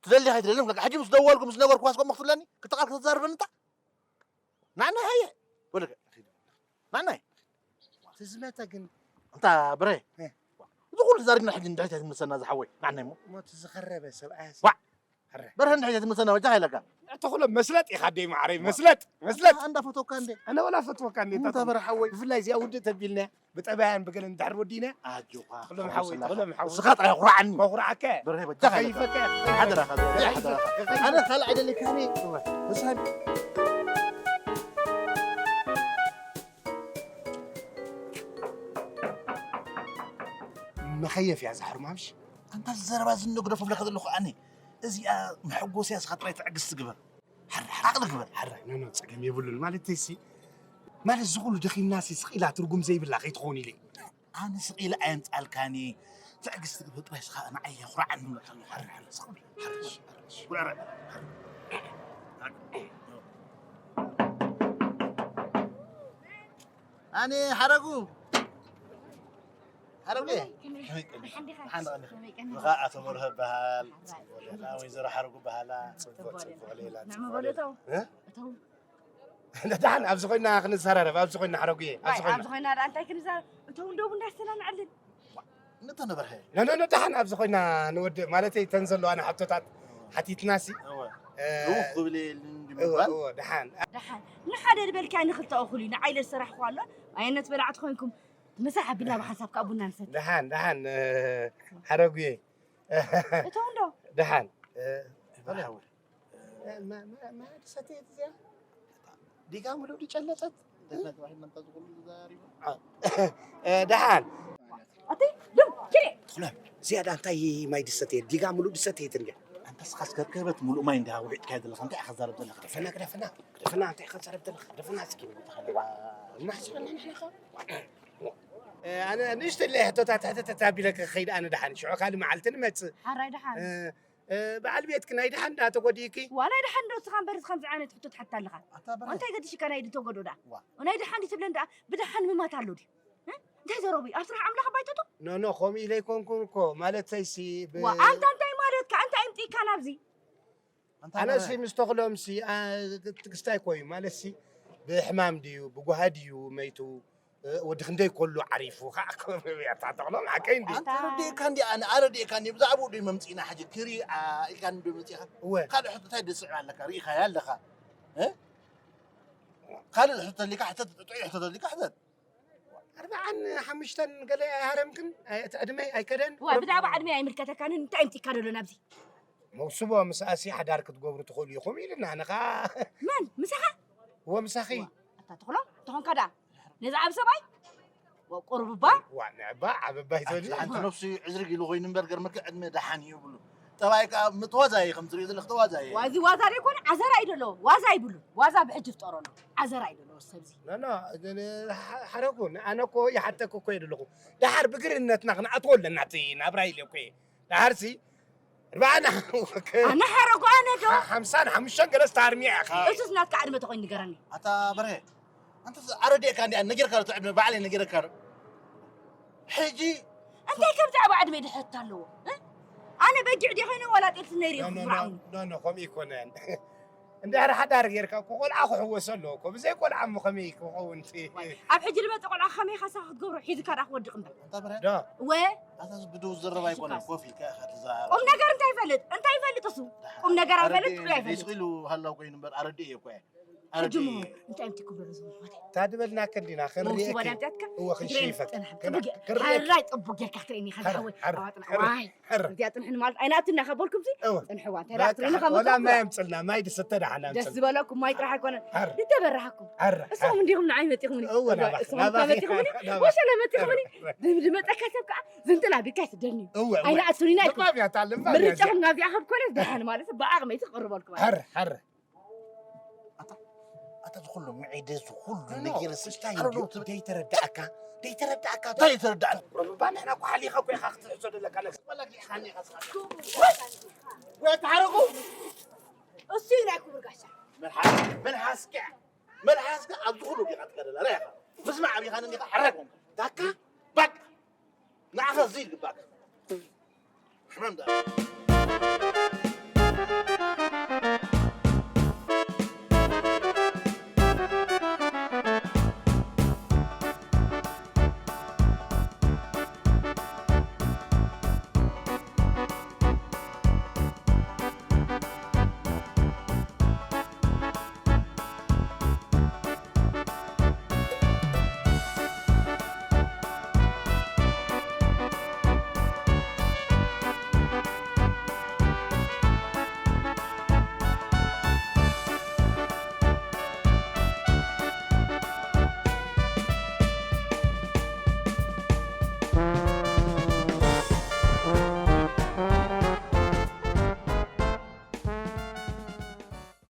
ትደሊ ኣይትደልን ሕጂ ምስ ደወልኩ ምስ ነገርኩ ዋስኮ ክትብለኒ ክተቃል ክትዛርበኒ እንታ ናዕና ሃየ ወለከ ናዕናይ ትዝመተ ግን እንታ ብረ እዚ ኩሉ ተዛሪብና ሕጂ እንድሕሪት ኣይትምልሰና ዝሓወይ ናዕናይ እሞ ሞት ዝኸረበ ሰብኣያ ዋ በርሀ እንድሕሪት ኣይትምልሰና ወጃ ኢለካ ተኽሎ መስለጥ ኢኻ ደይ ማዕረይ መስለጥ መስለጥ እንዳፈተውካ እንዴ ኣነ ወላ ፈትወካ እንዴ ሙታ በረ ሓወይ ብፍላይ እዚኣ ውድእ ተቢልና ብጠባያን ብገለ እንድሕር ወዲና ኣጆኻ ተኽሎም ሓወይ ተኽሎም ሓወይ እስኻ ጥራይ ኩርዓኒ ኮኹርዓካ በርሀ በጃ ከይፈካ ሓደራኻ ሓደራኻ ኣነ ካልእ ኣይደለካኒ መኸየፍ እያ ዝሓርማምሽ ኣንታ ዘረባ ዝንግደፎ ብለካ ዘለኹ ኣነ እዚኣ መሐጎስያ ስኻ ጥራይ ትዕግስቲ ግበር ዓቕሊ ግበር ሓራይ ኖ ኖ ፀገም የብሉን ማለት ተይሲ ማለት እዚ ኩሉ ደኺምና ሲ ስቕ ኢላ ትርጉም ዘይብላ ከይትኸውን ኢለ ኣነ ስቕ ኢለ ኣየምፃልካኒ ትዕግስቲ ግበር ጥራይ ስኻ ንዓይ የኹርዓኒ ንብለካ ኣለኹ ሓረ ሓረ ስቕ ኣነ ሓረጉ ሓረጉ ንኻ ኣቶ በርሀ በሃል ወይዘሮ ሓረጉ በሃላ ደሓን ኣብዚ ኮይና ክንዘራረብ ኣብዚ ኮይና ሓረጉየ ኣብዚ ኮይና ኣብዚ ኮይና ዳ እንታይ ክንዛረብ እቶም ደቡ እንዳስተናንዐልን ነተነበርሀ ነነነ ደሓን ኣብዚ ኮይና ንወድእ ማለተይ ተን ዘለዋና ሕቶታት ሓቲትናሲ ክብል ደሓን ደሓን ንሓደ ዝበልካያ ንክልተ እኹል እዩ ንዓይ ለዝሰራሕኹ ኣሎ ኣየነት በላዕቲ ኮይንኩም ምሳሕ ኣቢልና ብሓንሳብ ከዓ ቡና ንሰቲ ደሓን ደሓን ሓረጉየ እቶም ዶ ደሓን ዲጋ ምሉእ ድጨለጠት ደሓን ኣተይ ድም ኪደ ዝያዳ እንታይ ማይ ድሰተየ ዲጋ ምሉእ ድሰተየት እንድያ ኣንታ ስኻስ ከርከበት ምሉእ ማይ እንዲሃ ውዒጥካዮ ዘለኻ እንታይ ኢኻ ትዛረብ ዘለኻ ግደፈና ግደፈና ግደፈና እንታይ ኢኻ ትዛረብ ዘለኻ ግደፈና እስኪ ማሕስበና ንሕና ኣነ ንእሽተለይ ሕቶታት ሕተተት ኣቢለ ክኸይድ ኣነ ደሓን ሽዑ ካልእ መዓልቲ ንመፅእ ሓራይ ደሓን በዓል ቤትኪ ናይ ደሓን ዳ ተጎዲእኪ ዋላ ደሓን ዶ እስኻ እምበር ከምዚ ዓይነት ሕቶ ትሓትት ኣለኻ እንታይ ገዲሽካ ናይ ድተጎዶ ዳ ናይ ደሓን ድትብለን ዳ ብደሓን ምማት ኣሎ ድዩ እንታይ ዘረቡ ኣብ ስራሕ ኣምላኽ ባይተቱ ኖኖ ከምኡ ኢለ ኣይኮንኩን እኮ ማለተይሲ ኣንታ እንታይ ማለትካ እንታይ እምጢእካ ናብዚ ኣነሲ ምስ ተኽሎምሲ ትግስታይ ኮዩ ማለትሲ ብሕማም ድዩ ብጓሃ ድዩ መይቱ ወዲ ክንደይ ከሉ ዓሪፉ ከዓ ተኽሎም ሓቀይ እንዲ ኣረዲእካ እንዲ ኣነ ኣረዲእካ እንዲ ብዛዕባኡ ዶ መምፂእና ሕጂ ክሪኣ ኢልካ እንዶ መፂእካ ካልእ ሕቶታይ ደስዕብ ኣለካ ርኢኻያ ኣለካ ካልእ ሕቶ ተሊካ ሕተት ጥዑይ ሕቶ ተሊካ ሕተት ኣርብዓን ሓሙሽተን ገለ ኣይሃረምክን እቲ ዕድመይ ኣይከደን ብዛዕባ ዕድመይ ኣይምልከተካንን እንታይ ምፂካ ደሎ ናብዚ መውስቦ ምስኣሲ ሓዳር ክትገብሩ ትኽእሉ ኢኹም ኢልና ንኻ መን ምሳኻ? ወምሳኺ ኣታ ተኽሎ ተኾንካ ዳ ነዚ ዓብ ሰብኣይ ቁርብባ ዋ ንዕባ ዓበባይ ዘሊ ሓንቲ ነፍሱ ዕዝርግ ኢሉ ኮይኑ እምበር ገርመካ ዕድመ ደሓን እዩ ይብሉ። ጠባይ ከዓ ምትዋዛየ ከም ትሪኦ ዘለክ ተዋዛየ። ዋዚ ዋዛ ዘይኮነ ዓዘራ እዩ ደሎ ዋዛ ይብሉ ዋዛ ብሕጂ ፍጠረሉ ዓዘራ እዩ ደሎ ሰብዚ ኖኖ ሓረጉ ኣነ እኮ ይሓተክ እኮ የደለኹ ደሓር ብግርነትና ክንኣትዎ ኣለና እቲ ናብራ ኢለ እኮ ደሓርሲ እርባዕና ኣነ ሓረጉ ኣነ ዶ ሓምሳን ሓሙሽተን ገለስ ታርሚያ ኢኻ እሱስ ናትካ ዕድመ ተኾይኑ ንገረኒ ኣታ በርሀ ኣንተ ኣረዲእካ እንዲኣ ነጊርካ ዶ ትዕድመ ባዕለይ ነጊረካ ዶ ሕጂ እንታይ ከም ዛዕባ ዕድመ ድሕት ኣለዎ እ? ኣነ በጊዕ ዲ ኮይነ ዋላ ጤልቲ ነይሩ ኢኹ ብርዓውን ኖኖ ከምኡ ይኮነን እንድሕር ሓዳር ጌርካ እኮ ቆልዓ ክሕወሶ ኣለዎ እኮ ብዘይ ቆልዓ እሞ ከመይ ክኸውን እቲ ኣብ ሕጂ ልመፀ ቆልዓ ከመይ ካሳ ክትገብሮ ሒዝካ ዳ ክወድቅ እምበር ኣታ በርሀ ዶ ወ ኣታ ብድው ዝረባ ኣይኮነ ኮፍ ኢልካ ኢኻ ትዛረብ ቁም ነገር እንታይ ይፈልጥ እንታይ ይፈልጥ እሱ ቁም ነገር ኣይፈልጥ ጥዑይ ኣይፈልጥ ስቕ ኢሉ ሃላው ኮይኑ እምበር ኣረዲእ እየ እኮ ሕጂ ሞ እንታይ እዮም ትክብሩ ዝምልኮት ታድበልና ከንዲና መውስቦ ክንሪኤኪ ዳምጥያትካ እወ ክንሽይፈት ሕራይ ጥቡቅ ጌርካ ክትርእኒ ኢኻ ዝሓወይ ኣዋጥና ዋይ እዚኣ ፅንሕኒ ማለት ኣይናትና ከበልኩም ሲ ፅንሕዋ እንታይ ዳ ክትርእኒ ካብ ወላ ማይ መጣ ኣምፅልና ማይ ድስተ ዳሓና ደስ ዝበለኩም ማይ ጥራሕ ኣይኮነን ሓር። ዝተበረሃኩም ሓር እሶም እንዲኹም ንዓይ መፂኹምኒ እወ ናባኺ እሶም ናባኺ መፂኹምኒ ወሸለ መፂኹምኒ ዝመፀካ ሰብ ከዓ ዝመፀካ ሰብ ከዓ ዝንጥላ ቢልካ ትደኒ እወ እወ ኣይናኣቱኒና ልባም እያ እታ ልባም እያ እዚኣ ምርጫኹም ናብዚኣ ካብ ኮነ ደሓን ማለት ብዓቕመይ ትቕርበልኩም ሓር ሓር ኣታ ዝኩሉ ምዒደ ዝኩሉ ነገር ስታይ ደይተረዳእካ ደይተረዳእካ እንታይ ይተረዳእ ሮባ ንሕና እኮ ሓሊኻ እኮ ኢኻ ክትሕዞ ዘለካ ነዚ ወላ ጊዕኻኒ ኢኻ ስኻ ወይ ተሓረቁ እሱ እዩ ናይ ክቡር ጋሻ መልሓስኪ መልሓስኪ ኣብ ዝኩሉ ዲኻ ትቀደላ ላ ኢኻ ምስማዕ ኣቢኻኒ ዲኻ ሓራይ ኮንካ ዳካ ባክ ንዓኻ እዚ ይግባክ ሕመም ዳ